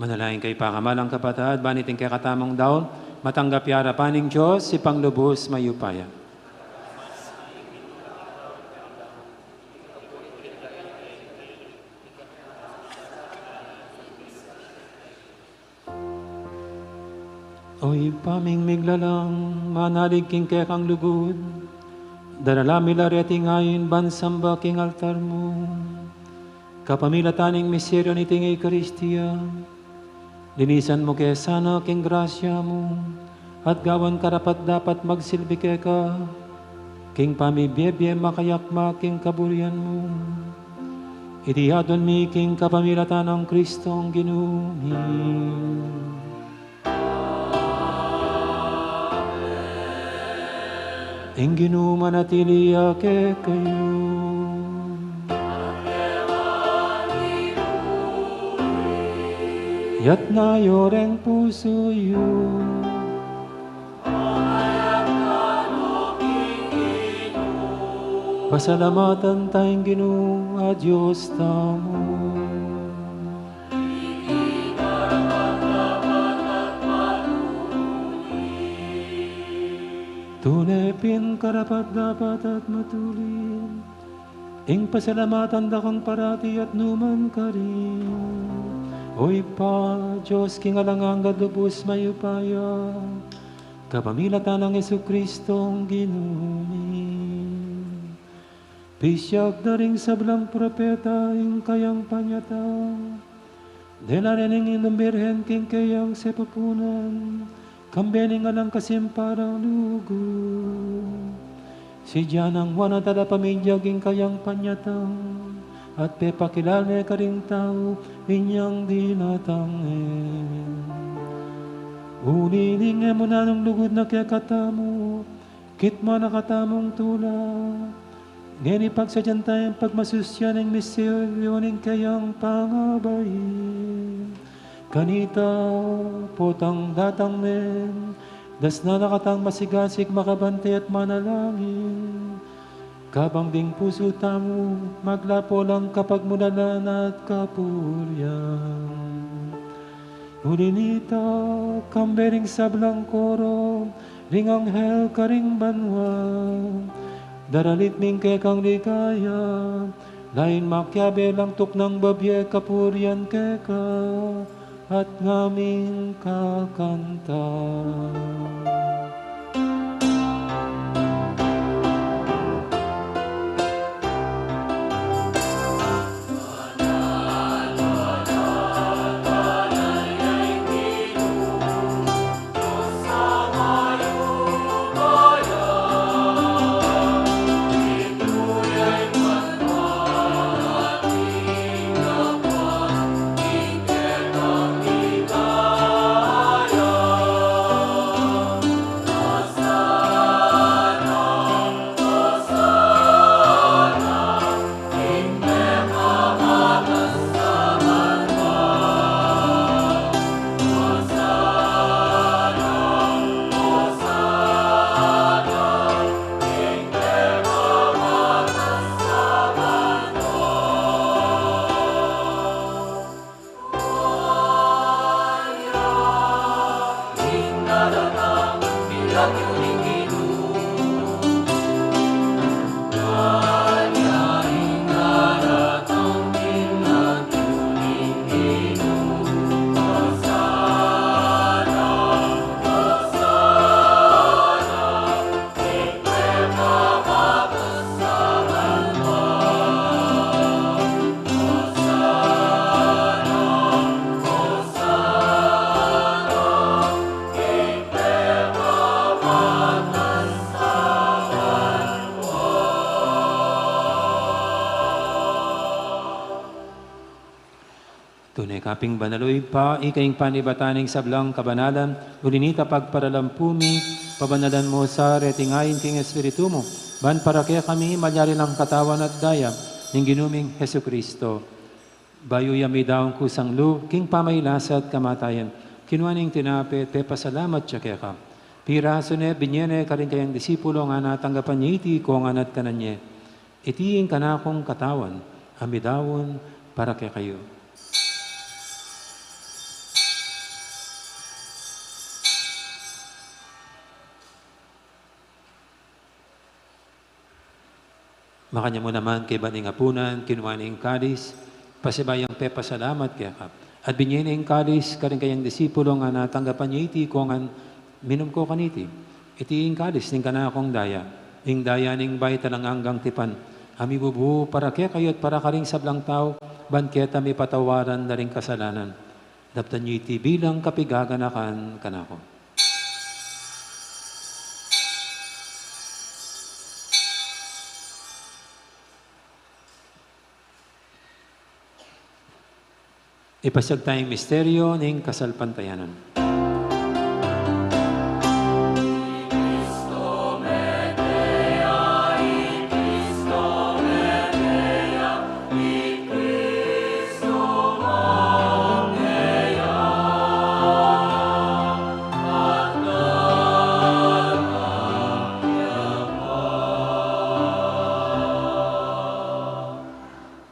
Manalangin kayu, pakamalan kung kapatad, ban iting kekatamung daun matanggap ya arapan ning Dios, Ibpang lubus mayupaya. O Ibpa ming miglalang, manalig king kekang lugud, daralan mi la reting ain ban samba king altar mu. Kapamilatan ning misteryu niting Eukaristia, linisan mu ke sana king grasya mu, at gawan karapat-dapat magsilbi keka king pamibiebie makayakma king kaburian mu. Iti adwan mi king kapamilatan nang Kristong Ginu mi. Ing Ginu manatili ya kekayu. Itas yu reng pusu yu. Pasalamatan taya ing Ginu a Dios tamu. Tune pin karapat-dapat at matulid ing pasalamatan da kang parati at nu man karin, O Ibpa, Dios king alang angga at lubus mayupaya, kapamilatan nang Jesucristong Ginu mi. Pisiag da ring sablang propeta ing kayang panyatang, dela reng Indu ning Birhen king kayang sepupunan, kambe ning alang kasimpalang lugud. Sidya nang Juan a talapamidya king kayang panyatang, at pepakilala ne karing tau inyang dinatang ne. Uli ning e mu nanung lugud na kekatamu, kitmuan na katamung tula. Ngeni pagsadyan taya ing pagmasusyan ning misteryu ning kayang pangabain. Kanita, potang datang ne, dasnan na katang masigasig, makabantay at manalangin, kabang ding pusu tamu maglapo lang kapagmulalan at kapurian. Uli nita, kambe ring sablang koro ring anghel karing banua, daralit mi ing kekang ligaya, lain makiabe lang tuknang bibie kapurian keka, at ngaming kakanta. Tune ka pin banal, O Ibpa, ika ing panibatan ning sablang kabanalan, uli nita pagparalampu mi, pabanalan mu sa reting ain king Espiritu mu, ban para kekami malyari lang katawan at daya ning Ginu ming Jesucristo. Bayu ya midaun kusang lub king pamagkasakit at kamatayan, kinua ne ing tinape, pepasalamat ya keka. Pirasu ne, binye ne karing kayang disipulo, ngana, tanggapan ye iti, kongan at kanan ye. Iti ing kanakung katawan a midaun para kekayu. Makanyan mu naman kaybat ning apunan, kinua ne ing kalis, pasibayu yang pepasalamat keka. At binie ne ing kalis karing kayang disipulo, ngana, tanggapan ye iti kongan, minum kayu kaniti. Iti ing kalis ning kanakung daya, ing daya ning bayu at alang anggang tipan, a mibubu para kekayu at para karing sablang tau, ban keta mipatawaran da ring kasalanan. Daptan ye iti bilang kapigaganakan kanaku. Ipasiag taya ing misteryo ning kasalpantayanan.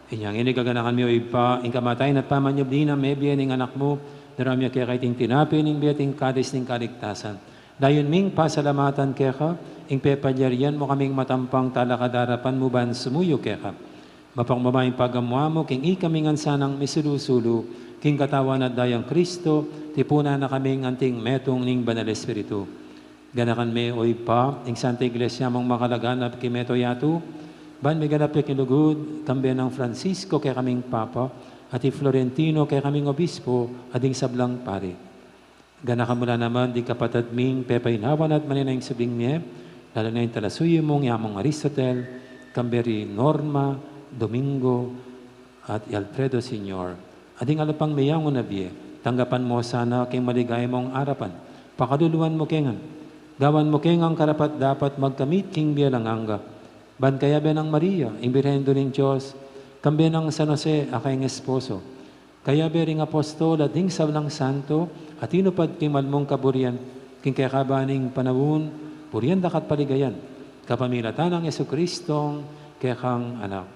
Inya ngeni gaganakan mi, O Ibpa, ing kamatayan at pamanyubli nang mebie ning Anak mu, daraun mi keka iting tinape ning bie at ing kalis ning kaligtasan. Dayun ming pasalamatan keka ing pepalyarian mu kaming matampang talakad king arapan mu ban sumuyu keka. Mapakbaba ing pagamu-amu king ikami ngan sanang misulu-sulu king katawan at dayang Kristo, tipunan na kaming anting metung ning Banal Espiritu. Ganakan me, O Ibpa, ing Santa Iglesia mung makalaganap king mabilug a yatu, ban miganap ya king lugud, kambe nang Francisco kekaming Papa, at i Florentino kekaming Obispo, at ding sablang pari. Ganakan mu la naman ding kapatad ming pepainawa na at manenaya king subling mie, lalu na ing talasuyu mung i Among Aristotel, kambe ri Norma, Domingo, at i Alfredo Senior, at ding alupang meyangu na bie. Tanggapan mu sana king maligaya mung arapan. Pakaluluan mu ke ngan. Gawan mu ke ngan karapat-dapat magkamit king bie alang angga. Ban kayabe nang Maria, ing Birhen Indu ning Dios, kambe nang San Jose a kayang esposo, kayabe ring apostol at ding sablang santo a tinupad king mal mung kaburian, king kekaba ning panaun, purian da ka at paligayan, kapamilatan nang Jesucristong kekang Anak.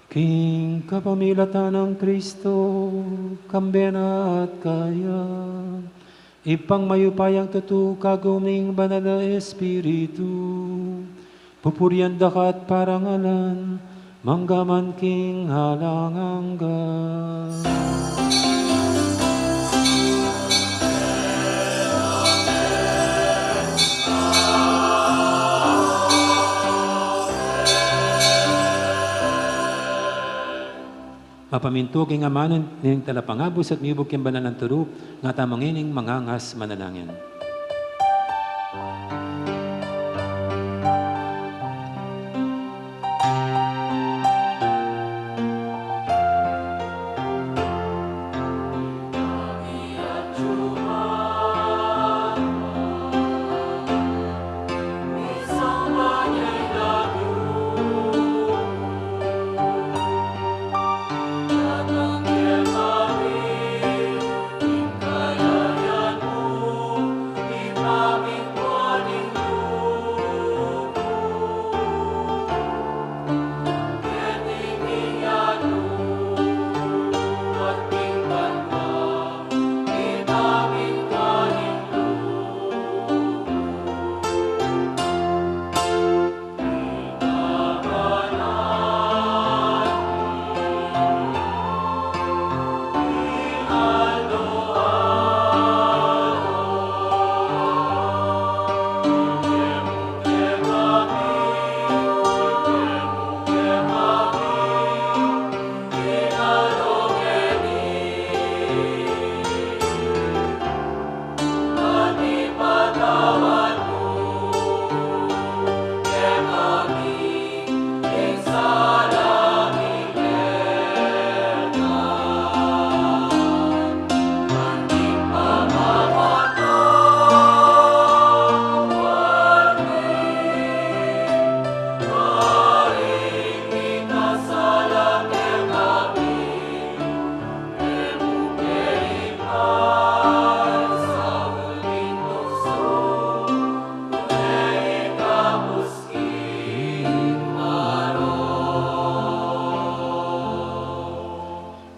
King kapamilatan nang Kristo, kambe na at kaya, Ibpang mayupayang tutu, kagum ning Banal a Espiritu, pupurian da ka at parangalan, mangga man king alang angga. Mapamintu king amanu ning Talapangabus at miyubug king banal nang turu, ngatamu ngening mangangas manalangin.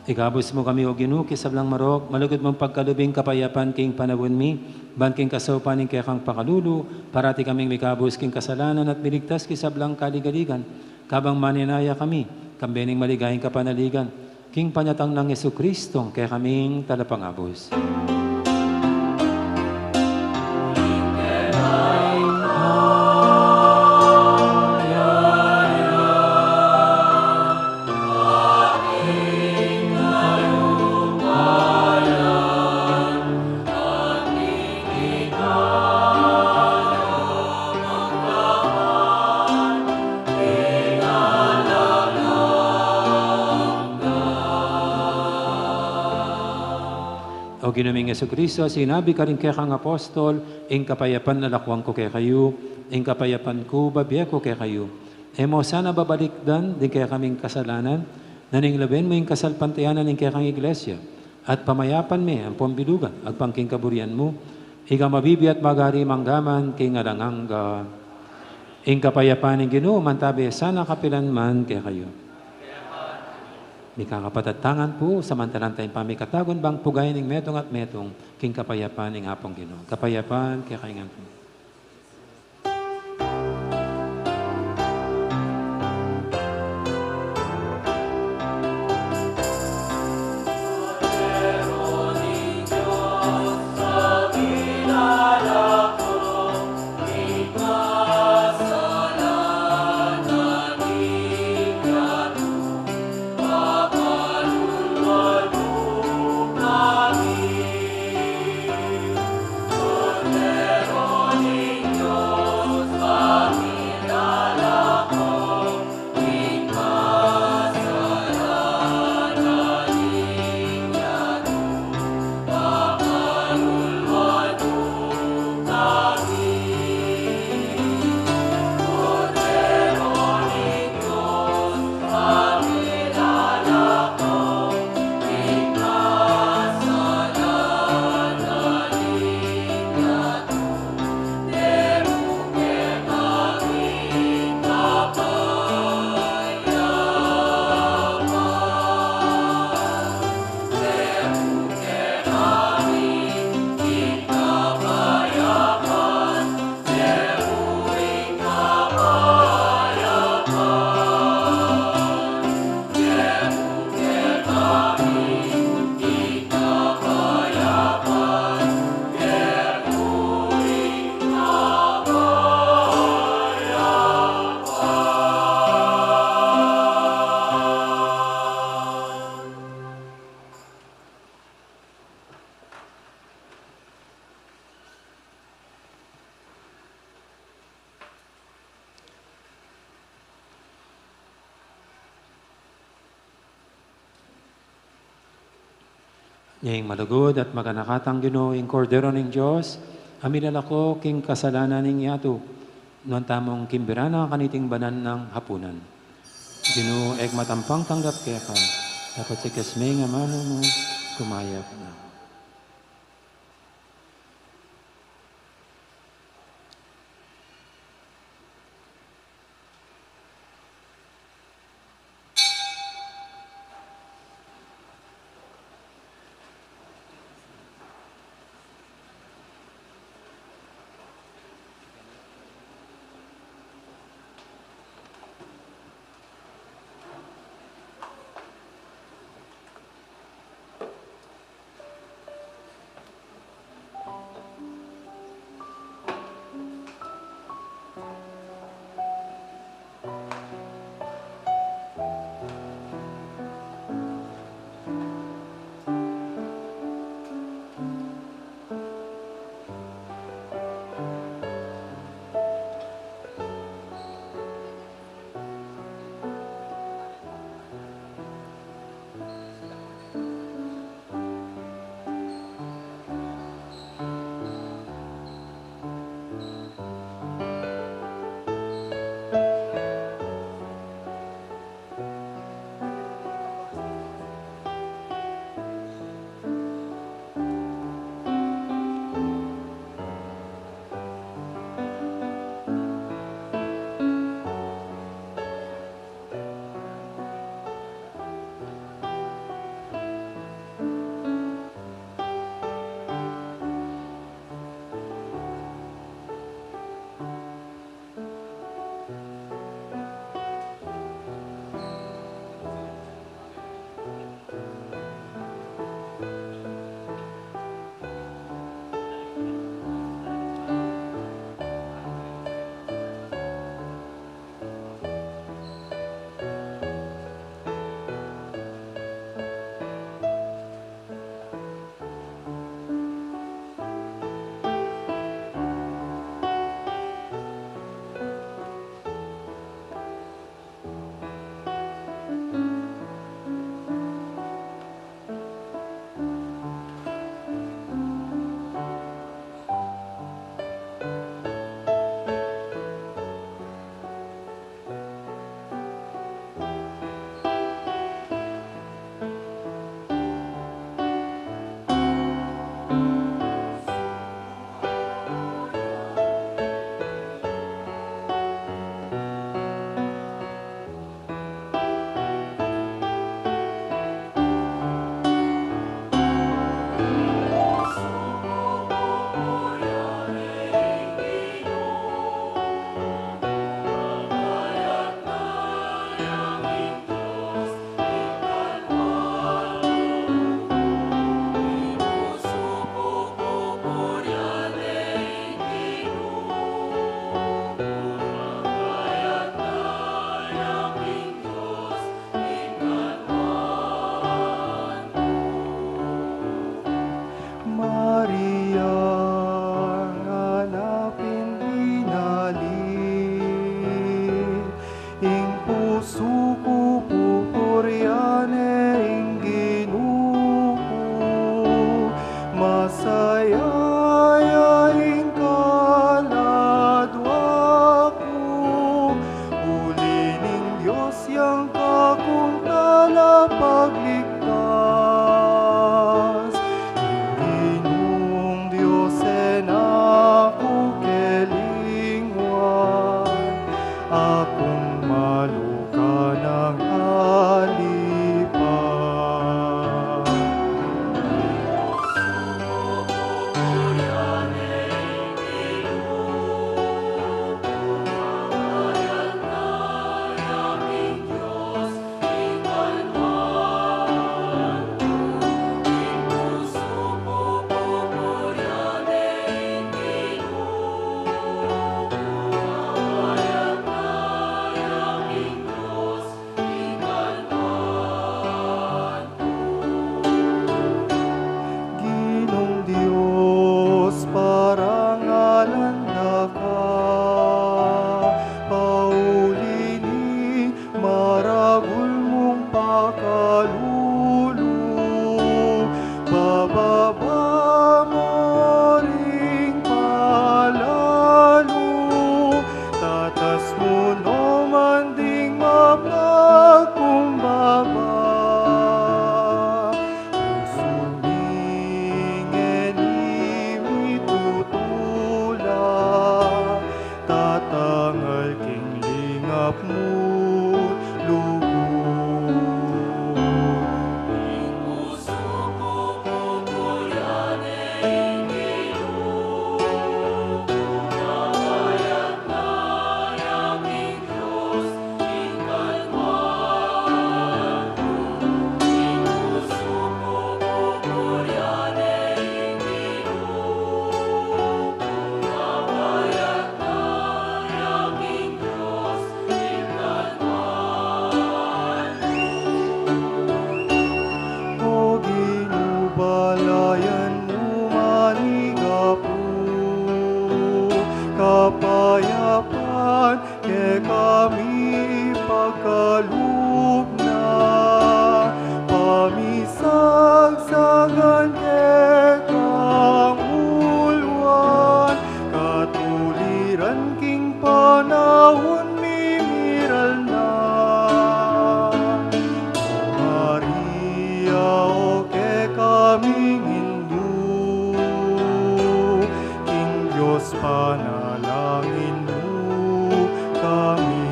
Ikabus mu kami, O Ginu, king sablang marok, malugud mung pagkalub ing kapayapan king panaun mi, Ban king kasaupan ning kekang pakalulu, parati kaming mikabus king kasalanan at miligtas king sablang kaligaligan, kabang manenaya kami, kambe ning maligayang kapanaligan, king panyatang nang Jesucristo, kekaming talapangabus. O Ginu ming Jesucristo, sinabi karing kekang apostol, ing kapayapan lalakuan ku kekayu, ing kapayapan ku bibie ku kekayu. E mu sana babalikdan ding kekaming kasalanan, nune lawen mu ing kasalpantayanan ning kekang Iglesia, at pamayapan me ampon bilugan agpang king kaburian mu, ika a mabibie at magari mangga man king alang angga. Ing kapayapan ning Ginu mantabe sana kapilan man kekayu. Mikakapatad, tangan pu, samantalan tayang pamikatagun bang pugayan ing metung at metung king kapayapan ning Apung Ginu. Kapayapan kekayu ngan pu. Ning malugud at maganakang Ginu, ing Kordero ning Dios, a milalako king kasalanan ning yatu. Nuan tamung kimbira na kaniting banal nang hapunan. Ginu, e ku matampang tanggap keka, dapot sikas me ing amanu mu, kumayap na. Kapayapan kekami pagkalub na, pamisagsagan kekang uluan, katuliran king panaun mimiral na. O Maria, o kekaming indu, king Dios panalangin mu kami.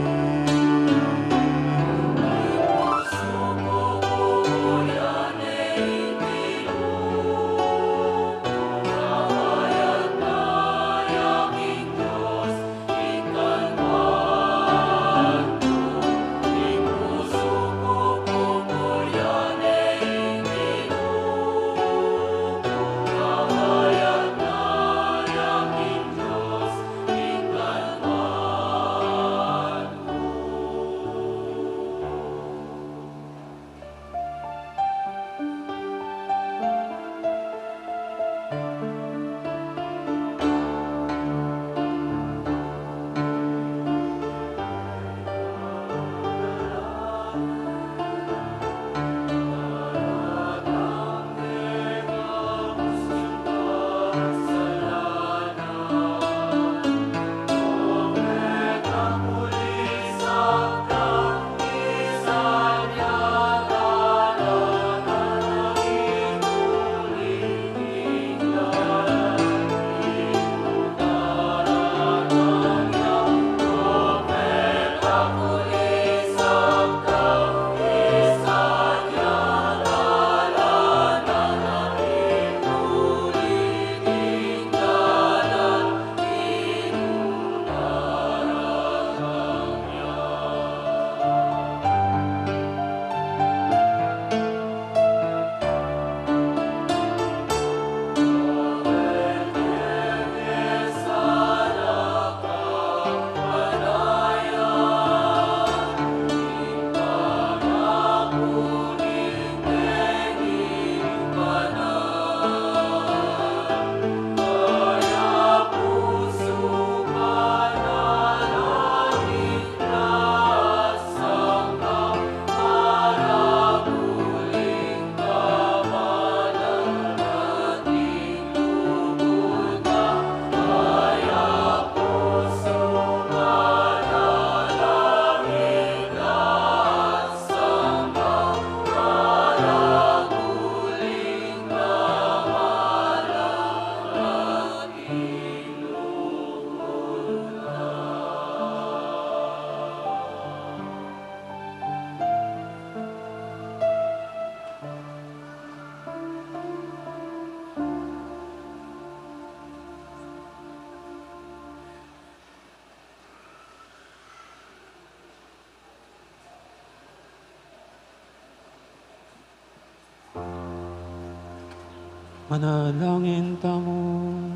Manalangin tamu.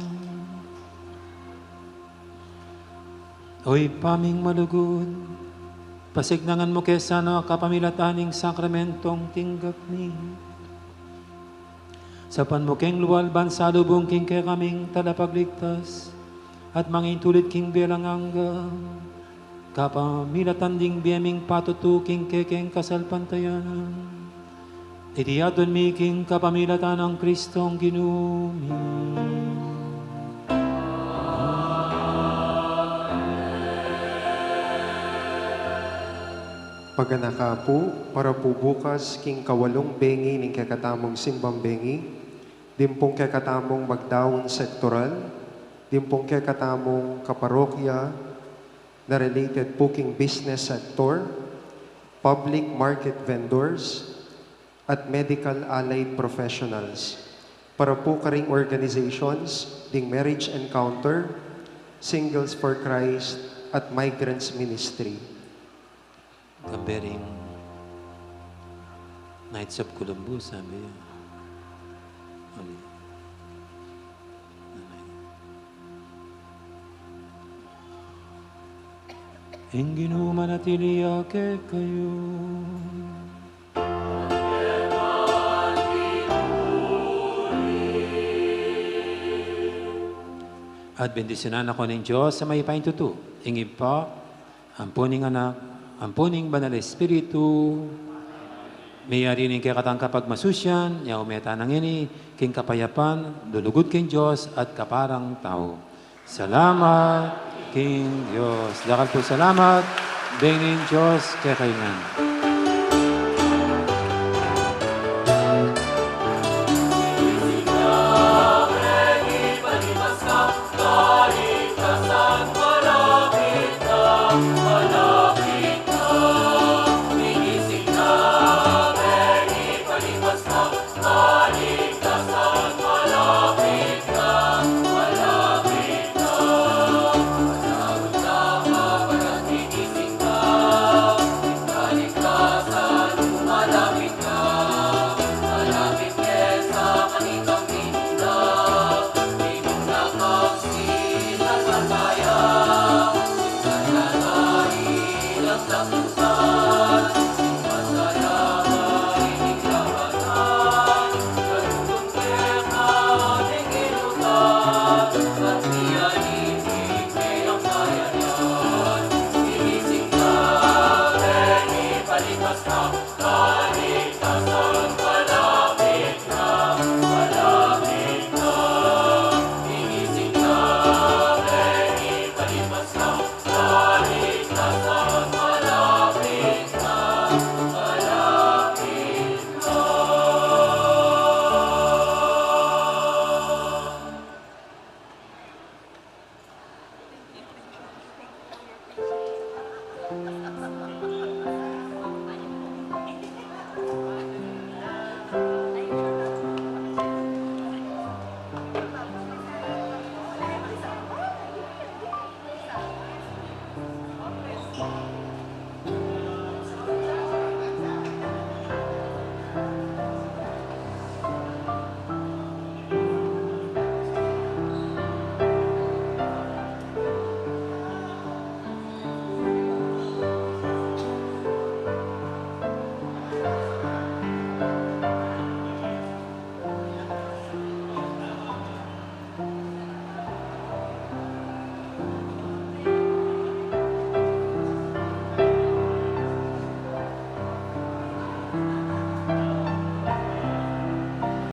O Ibpa ming malugud, pasignangan mu ke sana kapamilatan ning sakramentong tinggap mi, saupan mu keng lua at ban salubung king kekaming Talapagligtas at mangintulid king bie alang angga. Kapamilatan ding bie ming patutu king kekeng kasalpantayanan, iti aduan mi king kapamilatan nang Kristong Ginu mi. Paganaka pu, para pu bukas king kawalung bengi ning kekatamung simbang bengi, dimpong kekatamung magdaun sektoral, dimpong kekatamung kaparokya, na related pu king business sector, public market vendors, at medical allied professionals. Para pu karing organizations ding Marriage Encounter, Singles for Christ, at Migrants Ministry. Kambe ring Knights of Columbus, sabi ya. Amen. Ing Ginu manatili ya kekayu. At bendisyunan na ko ning Dios a mayupayang tutu, ing Ibpa, ampo ning Anak, ampo ning Banal a Espiritu. Meyari ning kekatang kapagmasusian, yabe ta na ngeni king kapayapan, lulugud king Dios at kaparang tau. Salamat king Dios. Dakal pung salamat, beng ning Dios kekayu ngan.